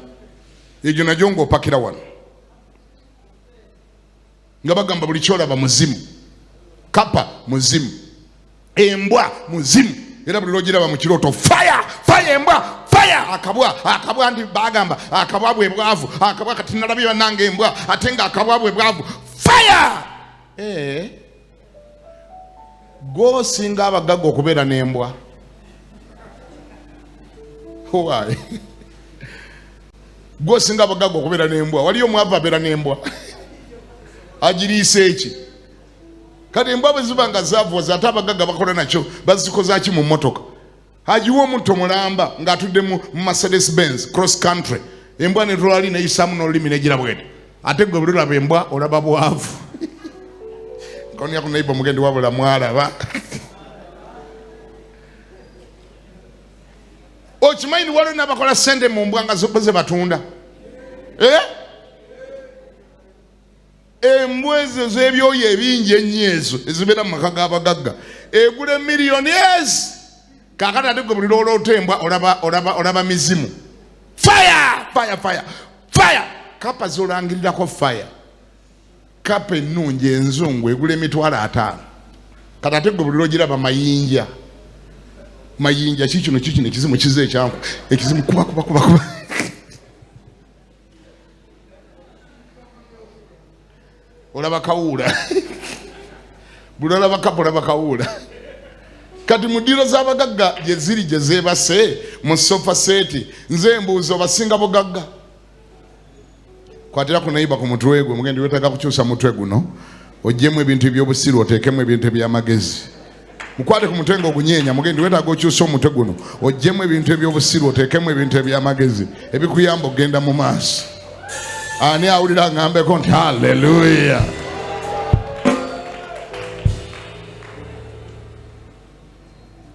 egyo nagyo ng'opakira wano nga bagamba buli kyolaba muzimu, kapa muzimu, embwa muzimu, era buli lwogiraba mu kirooto fire fire, embwa fire, akabwa akabwa, nti bagamba akabwa bwe bwavu, akabwa kati nalabye bannange embwa ate nga akabwa bwe bwavu, fire. Gwosinga abagagga okubeera n'embwa. Why? Gwosinga abagagga okubeera n'embwa. Waliyo omwavu abeera n'embwa agiriisa eki? Kati embwa bwe ziba nga zaavuwaza, ate abagagga bakola nakyo, bazikoza ki mu mmotoka? Agiwa omutto mulamba ng'atudde mu Mercedes Benz cross country, embwa netolali neyisaamu n'olulimi negira bwete. Ate gwe buli olaba embwa olaba bwavu. Nkonya ku neighbor mugendi wabula mwalaba. Okimanyi waliwo n'abakola sente mu mbwa nga zo ze batunda? Embwa ezo ez'ebyoya ebingi ennyo ezo ezibeera mu maka g'abagagga egula emiliyoni ezi. Kaakati ate gwe buli lw'oloota embwa olaba mizimu, fire fire fire fire, kapa zolangirirako fire. Kapa ennungi enzungu egula 50,000. Kati ate gwe buli lw'ogiraba mayinja mayinja, kikino kikino ekizimu kize ekyanku ekizimu kuba kuba kuba kuba. Olaba kawuula, buli olaba kapa olaba kawuula. Kati mu ddiiro z'abagagga gye ziri gye zeebase mu sofa set, nze mbuuza obasinga bugagga? Kwatira ku neighbor ku mutwe gwe, mugendi wetaaga kukyusa mutwe guno, oggyemu ebintu ebyobusiru oteekemu ebintu ebyamagezi. Mukwate ku mutwe ng'ogunyeenya, mugendi wetaaga okyusa omutwe guno, oggyemu ebintu ebyobusiru oteekemu ebintu ebyamagezi ebikuyamba okugenda mu maaso. Ani awulira ngambeko nti haleluya?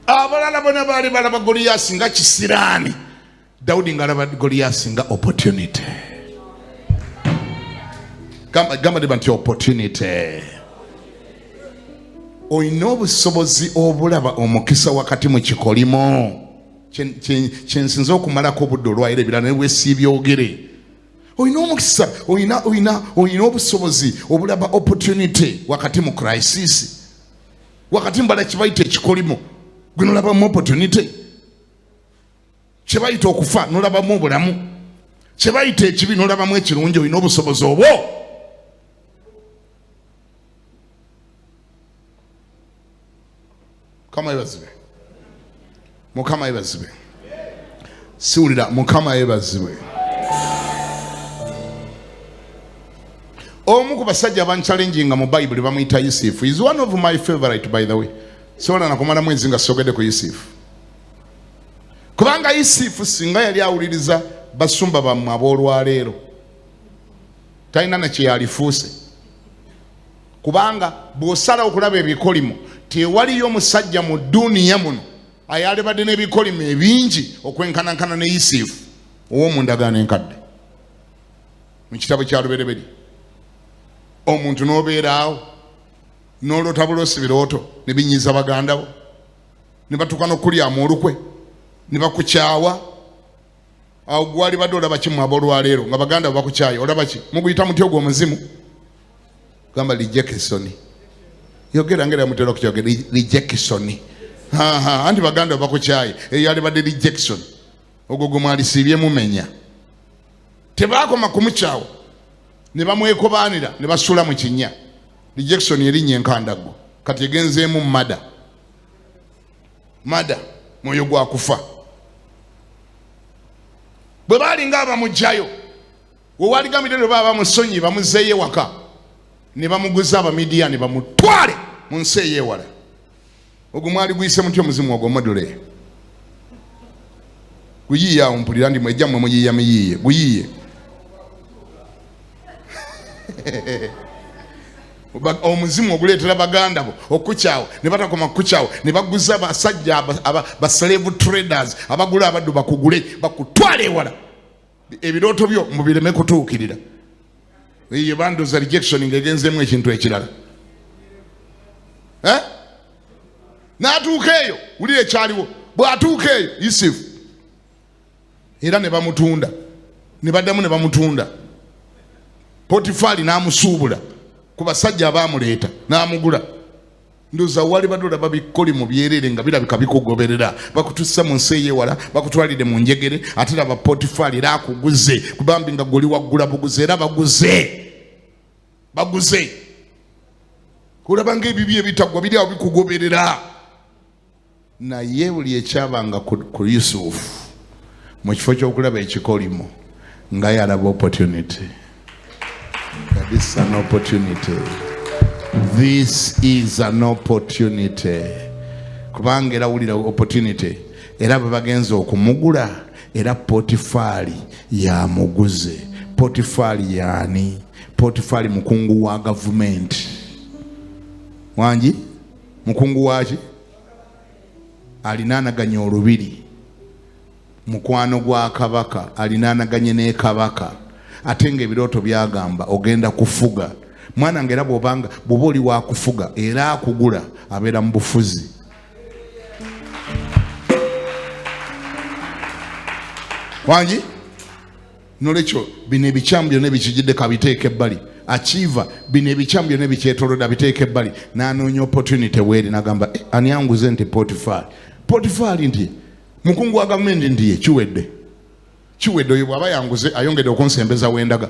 Abalala bona baali balaba Goliyasi nga kisiraani, Dawudi ng'alaba Goliyasi nga opportunity. Gamba diba nti opportunity. Olina obusobozi obulaba omukisa wakati mu kikolimo. Kyensinza okumalako obudde olwayira ebirala ne bwesiibyogere. Olina omukisa, olina obusobozi obulaba opportunity wakati mu crisis, wakati mbala kibayita ekikolimo, gwe nolabamu opportunity. Kyebayita okufa nolabamu obulamu, kyebayita ekibi nolabamu ekirungi. Olina obusobozi obwo. Mukama yeebazibwe, Mukama yeebazibwe. Siwulira Mukama yeebazibwe. Omu ku basajja abanchallenginga mu Bayibuli bamuyita Yusufu. Is one of my favorite, by the way. Sobola nakumala mwezi nga sogedde ku Yusufu, kubanga Yusufu singa yali awuliriza basumba bammwe ab'olwaleero talina nakye yalifuuse. Kubanga bw'osala okulaba ebikolimo, tewaliyo omusajja mu duniya muno ayalibadde n'ebikolimo ebingi okwenkanankana ne Yusufu ow'omu ndagaano enkadde mu kitabo kya Lubereberye. Omuntu n'obeera awo n'oloota buloosi birooto ne binyiiza baganda bo, ne batuuka n'okulyamu olukwe ne bakukyawa. Awo gwali badde olaba ki mu ab'olwaleero nga baganda bo bakukyaye? Olaba ki? Muguyita mutya ogwo omuzimu? Gamba rejection. Yogera ngera mutera okukyogera rejection. Anti baganda bo bakukyaye, eyo yalibadde rejection. Ogwo gwe mwalisiibye mumenya. Tebaakoma kumukyawa, ne bamwekobaanira ne basuula mu kinnya. Rejection erinnya enkandaggo kati egenzeemu mada mada, mwoyo gwa kufa. Bwe baalinga abamuggyayo wewaligambidde lwe baba bamusonyi bamuzeeyo ewaka, ne bamuguza Abamidiyaani bamutwale mu nsi ey'ewala. Ogwo mwali guyise mutya omuzimu ogwo module? Guyiiye awo mpulira ndi mwejja mmwe muyiiya miyiiye guyiiye. Omuzimu oguleetera baganda bo okukyawa, ne batakoma kukukyawa ne baguza abasajja ba slave traders abagula abaddu bakugule bakutwale ewala, ebirooto byo mubireme kutuukirira. Eyo bandoza rejection ng'egenzeemu ekintu ekirala. N'atuuka eyo, wulira ekyaliwo. Bw'atuuka eyo Yusufu era ne bamutunda, ne baddamu ne bamutunda. Potifaali n'amusuubula ku basajja abaamuleeta n'amugula. Ndoza wali badde olaba bikoli mu byerere nga birabika bikugoberera, bakutussa mu nsi ey'ewala, bakutwalire mu njegere. Ate laba Potifaali era akuguze, kubambi nga goli waggula buguze, era baguze baguze. Olaba ng'ebibi ebitaggwa biri awo bikugoberera. Naye buli ekyabanga ku Yusufu, mu kifo ky'okulaba ekikolimo nga yalaba opportunity. This is an opportunity. This is an opportunity. Kubanga era wulira opportunity, era bwe bagenza okumugula era Potifaali yamuguze. Potifaali yaani? Potifaali mukungu wa gavumenti. Wangi mukungu waki? Alinaanaganya olubiri, mukwano gwa kabaka, alinaanaganye ne kabaka, ate ng'ebirooto byagamba ogenda kufuga. Mwana nga era bw'obanga bw'oba oli wakufuga era akugula abeera mu bufuzi. Wangi? Nolwekyo bino ebikyamu byonna ebikijidde kabiteeka ebbali. Achiever bino ebikyamu byonna ebikyetolodde abiteeka ebbali n'anoonya opportunity weeri n'agamba eh, ani anguze nti Potifaali. Potifaali nti mukungu wa gavumenti nti ye kiwedde. Kiwedde oyo bw'aba yanguze ayongedde okunsembeza wendaga.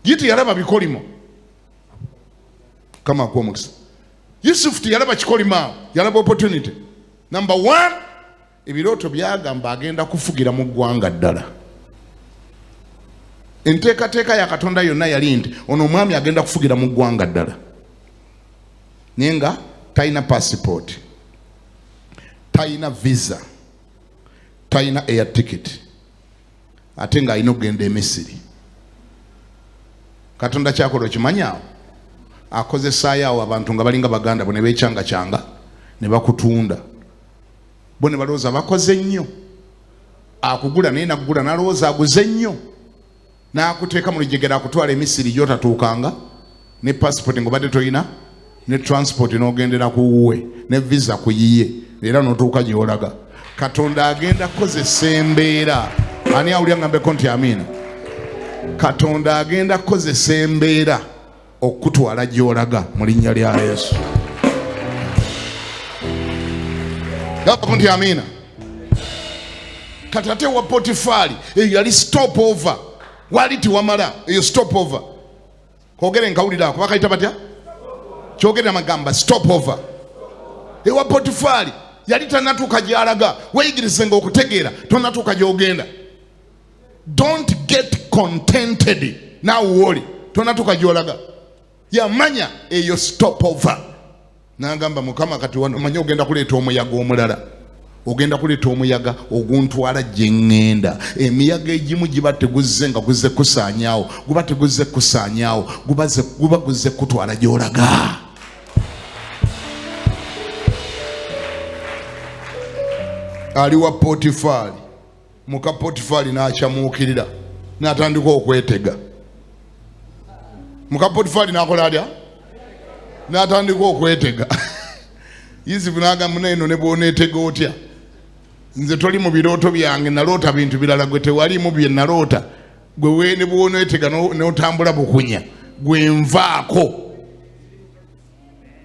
Ye teyalaba bikolimo. Kama akuwa omukisa. Yusufu teyalaba kikolimo awo, yalaba opportunity. Number one, ebirooto byagamba agenda kufugira mu ggwanga ddala. Enteekateeka ya Katonda yonna yali nti ono omwami agenda kufugira mu ggwanga ddala, naye nga talina passport, talina visa, talina air ticket, ate ng'alina okugenda e Misiri. Katonda kyakola okimanyi awo akozesaayo awo abantu nga balinga baganda bo ne beecyangacyanga ne bakutunda, bo ne balowooza bakoze nnyo, akugula naye nakugula n'alowooza aguze nnyo, n'akuteeka mu lujegere akutwala e Misiri gy'otatuukanga ne passport ng'obadde toyina, ne transport n'ogendera ku wuwe, ne visa ku yiye, era n'otuuka gy'olaga. Katonda agenda kukozesa embeera. Ani awulira ngambeko nti amiina? Katonda agenda kukozesa embeera okukutwala gy'olaga mu linnya lya Yesu. Gambako nti amiina. Kati ate wa Potifaali eyo yali stop over, wali tiwamala, eyo stop over. Kogere nkawulira ako bakayita batya? Kyogere amagamba stop over. Ewa Potifaali yali tanatuuka gy'alaga. Weeyigirize nga okutegeera tonatuuka gy'ogenda. Don't get contented naawe wooli tonatuuka gy'olaga. Yamanya eyo stop over. N'agamba Mukama kati wano omanyi ogenda kuleeta omuyaga omulala, ogenda kuleeta omuyaga oguntwala gye ŋŋenda. Emiyaga egimu giba teguzze nga guzze kusaanyaawo, guba teguzze kusaanyaawo, guba guzze kutwala gy'olaga. Ali wa Potifaali, muka Potifaali n'akyamuukirira n'atandika okwetega. Muka Potifaali n'akola atya? N'atandika okwetega. Yusufu n'agamba naye eno ne bw'oneetega otya, nze toli mu birooto byange, naloota bintu birala, gwe tewaliimu bye naloota, gwe ne bw'oneetega n'otambula bukunya, gwe nvaako,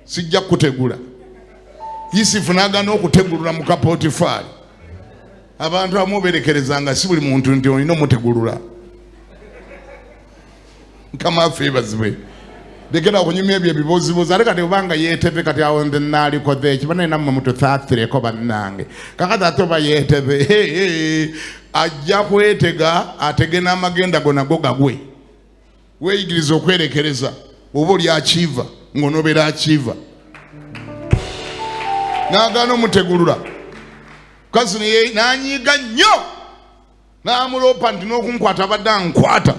sijja kukutegula. Yusufu n'agaana okutegulula muka Potifaali. Abantu abamu oberekerezanga si buli muntu nti olina omutegulula. Mukama waffe yeebazibwe. Lekera okunyumya ebyo ebibuuzibuuzi. Ate kati obanga yeetebe kati awo nze naalikoze eki, banaye nammwe mutusaasireko bannange. Kakati ate oba yeetebe, ajja kwetega atege n'amagenda go nago gagwe. Weeyigiriza okwerekereza, oba oli achieva ng'onobeera achieva. N'agaana omutegulula. Mukazi n'anyiiga nnyo, n'amuloopa nti n'okunkwata abadde ankwata.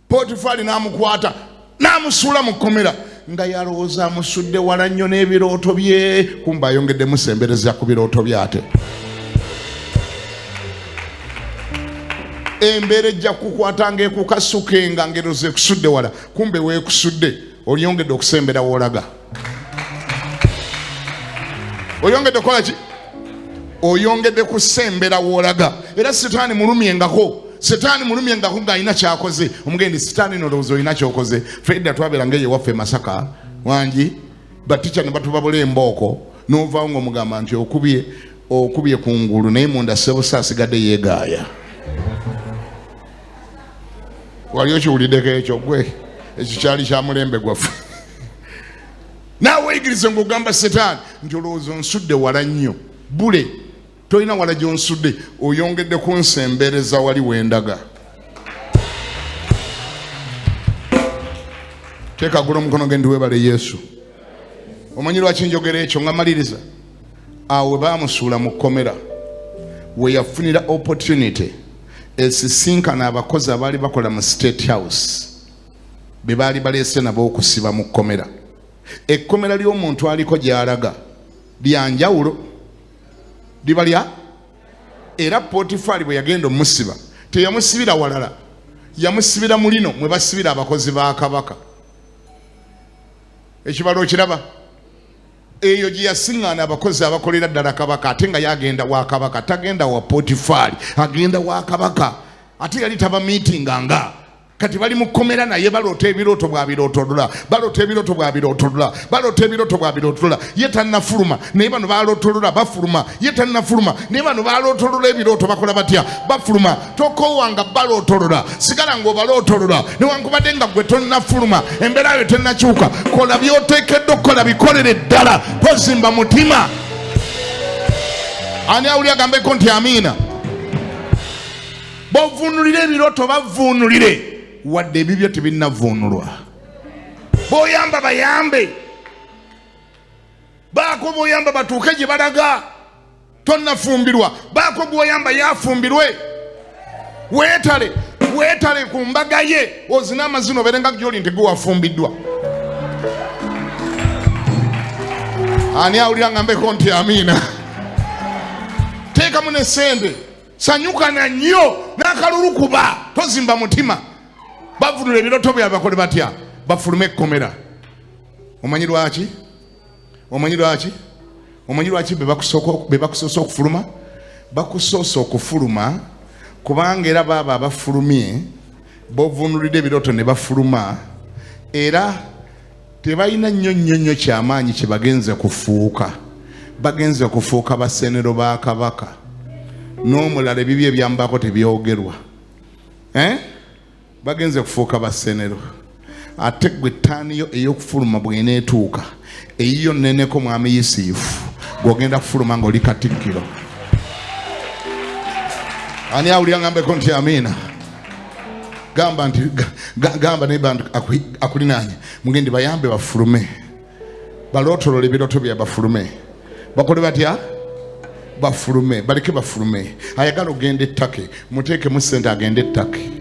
Potifaali n'amukwata n'amusuula mu kkomera, nga yalowooza amusudde wala nnyo n'ebirooto bye, kumbe ayongedde musembereza ku birooto bye. Ate embeera ejja kukukwata ng'ekukasukenga ng'erowooza ekusudde wala, kumbe weekusudde olyongedde okusembera w'olaga. Oyongedde kukola ki? Oyongedde kusembera w'olaga. Era sitaani mulumyengako, sitaani mulumyengako ng'alina ky'akoze. Omugendi sitaani nolowooza olina ky'okoze. Fedda twabeera ng'eyo ewaffe e Masaka wangi, batica ne batubabula embooko, n'ovaawo ng'omugamba nti okubye ku ngulu, naye munda ssebusa asigadde yeegaaya. Wali okiwuliddeko ekyo gwe? Ekyo kyali kya mulembe gwaffe. Naawe weeyigirize ng'ogamba setaani nti olowooza onsudde wala nnyo, bule tolina wala gy'onsudde, oyongedde kunsembereza wali wendaga. Teekagula omukono ge nti weebale Yesu. Omanyi lwaki njogera ekyo nga maliriza? Awo we baamusuula mu kkomera we yafunira opportunity esisinkana abakozi abaali bakola mu State House be baali baleese nabo okusiba mu kkomera. Ekkomera ly'omuntu aliko gy'alaga lya njawulo, liba lya era Potifaali bwe yagenda omusiba teyamusibira walala, yamusibira mu lino mwe basibira abakozi ba kabaka. Ekibalo okiraba? Eyo gye yasiŋŋaana abakozi abakolera ddala kabaka, ate nga yagenda wa kabaka, tagenda wa Potifaali, agenda wa kabaka. Ate yali tabamiitinganga. Kati bali mu kkomera naye baloota ebirooto bwabirootolola, baloota ebirooto bwabirootolola, baloota ebirooto bwabirootolola. Ye tannafuluma naye bano balootolola bafuluma. Ye tannafuluma naye bano balootolola ebirooto bakola batya? Bafuluma. Tokoowa nga balootolola, sigala ng'obalootolola newankubadde nga gwe tonnafuluma, embeera yo tennakyuka. Kola by'oteekeddwa okukola, bikolere ddala, tozimba mutima. Ani awuli agambeko nti amiina? Bovunulire ebirooto, bavunulire wadde ebibyo tebinnavunulwa. Boyamba bayambe, baako boyamba batuuke gye balaga. Tonnafumbirwa, baako gwoyamba yafumbirwe. Weetale, weetale ku mbaga ye, ozina amazina obeere nga gyoli nti gwe wafumbiddwa. Ani awulira ngambeko nti amiina? Teekamu ne sente, sanyukana nnyo n'akalulu, kuba tozimba mutima. Bavunula ebirooto byabwe, bakole batya? Bafulume ekkomera. Omanyi lwaki? Omanyi lwaki? Omanyi lwaki be bakusoose okufuluma? Bakusoose okufuluma kubanga era baaba abafulumye bovunulidde ebirooto ne bafuluma, era tebalina nnyo nnyo nnyo kyamaanyi kye bagenze kufuuka. Bagenze kufuuka basenero ba kabaka n'omulala, ebibi ebyambako tebyogerwa, eh? Bagenze kufuuka basenero. Ate gwe ttaaniyo ey'okufuluma bw'eneetuuka, eyiyo nneneko, mwami Yusufu, gw'ogenda kufuluma ng'oli katikkiro. Ani awulira ngambeko nti amiina? Gamba nti gamba naye bantu akulinaanye mugende bayambe bafulume, balootolola ebirooto bya bafulume. Bakole batya? Bafulume, baleke bafulume. Ayagala ogenda ettake, muteekemu sente agende ettake.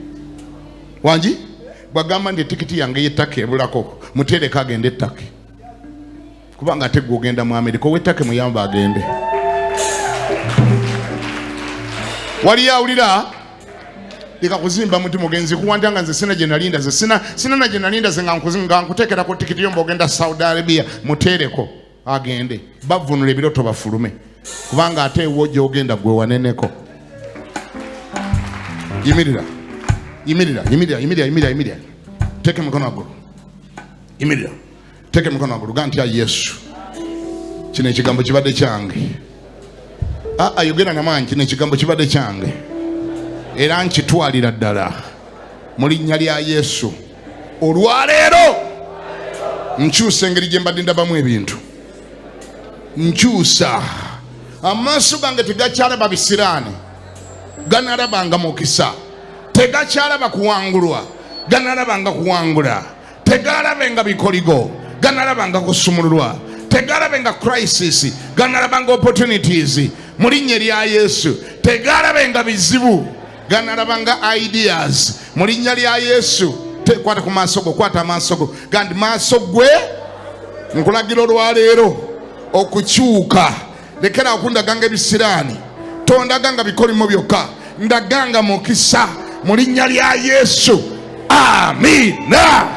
Wangi bwagamba nti etikiti yange y'ettake ebulako, muteereko agende ettake, kubanga ate gwe ogenda mu Amerika. Ow'ettake muyamba agende. Waliyo awulira? Leka kuzimba muti mugenzi kuwanta nga nze sina gye nalinda, ze sina sina na gye nalinda ze nga nkuteekera ku tikiti yo mbogenda Saudi Arabia. Muteereko agende, bavunula ebirooto bafulume, kubanga ate ewo gyogenda gwe waneneko. Yimirira, yimirira, yimirira, yimirira, yimirira, yimirira, teeka emikono waggulu. Yimirira, teeka emikono waggulu, gaa nti ayi Yesu, kino ekigambo kibadde kyange. Aa, yogera namaanyi, kino ekigambo kibadde kyange era nkitwalira ddala mu linnya lya Yesu. Olwaleero nkyusa engeri gye mbadde ndabamu ebintu, nkyusa amaaso gange. Tegakyalaba bisiraani, ganalabanga mukisa. Tegakyalaba kuwangulwa, ganalabanga kuwangula. Tegalabenga bikoligo, ganalabanga kusumululwa. Tegalabenga crisis, ganalabanga opportunities mu linnya erya Yesu. Tegalabenga bizibu, ganalabanga ideas mu linnya lya Yesu. Kwata ku maaso go, kwata amaaso go, gandi maaso gwe nkulagira olwaleero okukyuka. Lekera okundaganga ebisiraani, tondaganga bikolimo byokka, ndaganga mukisa mu linnya lya Yesu. Amiina.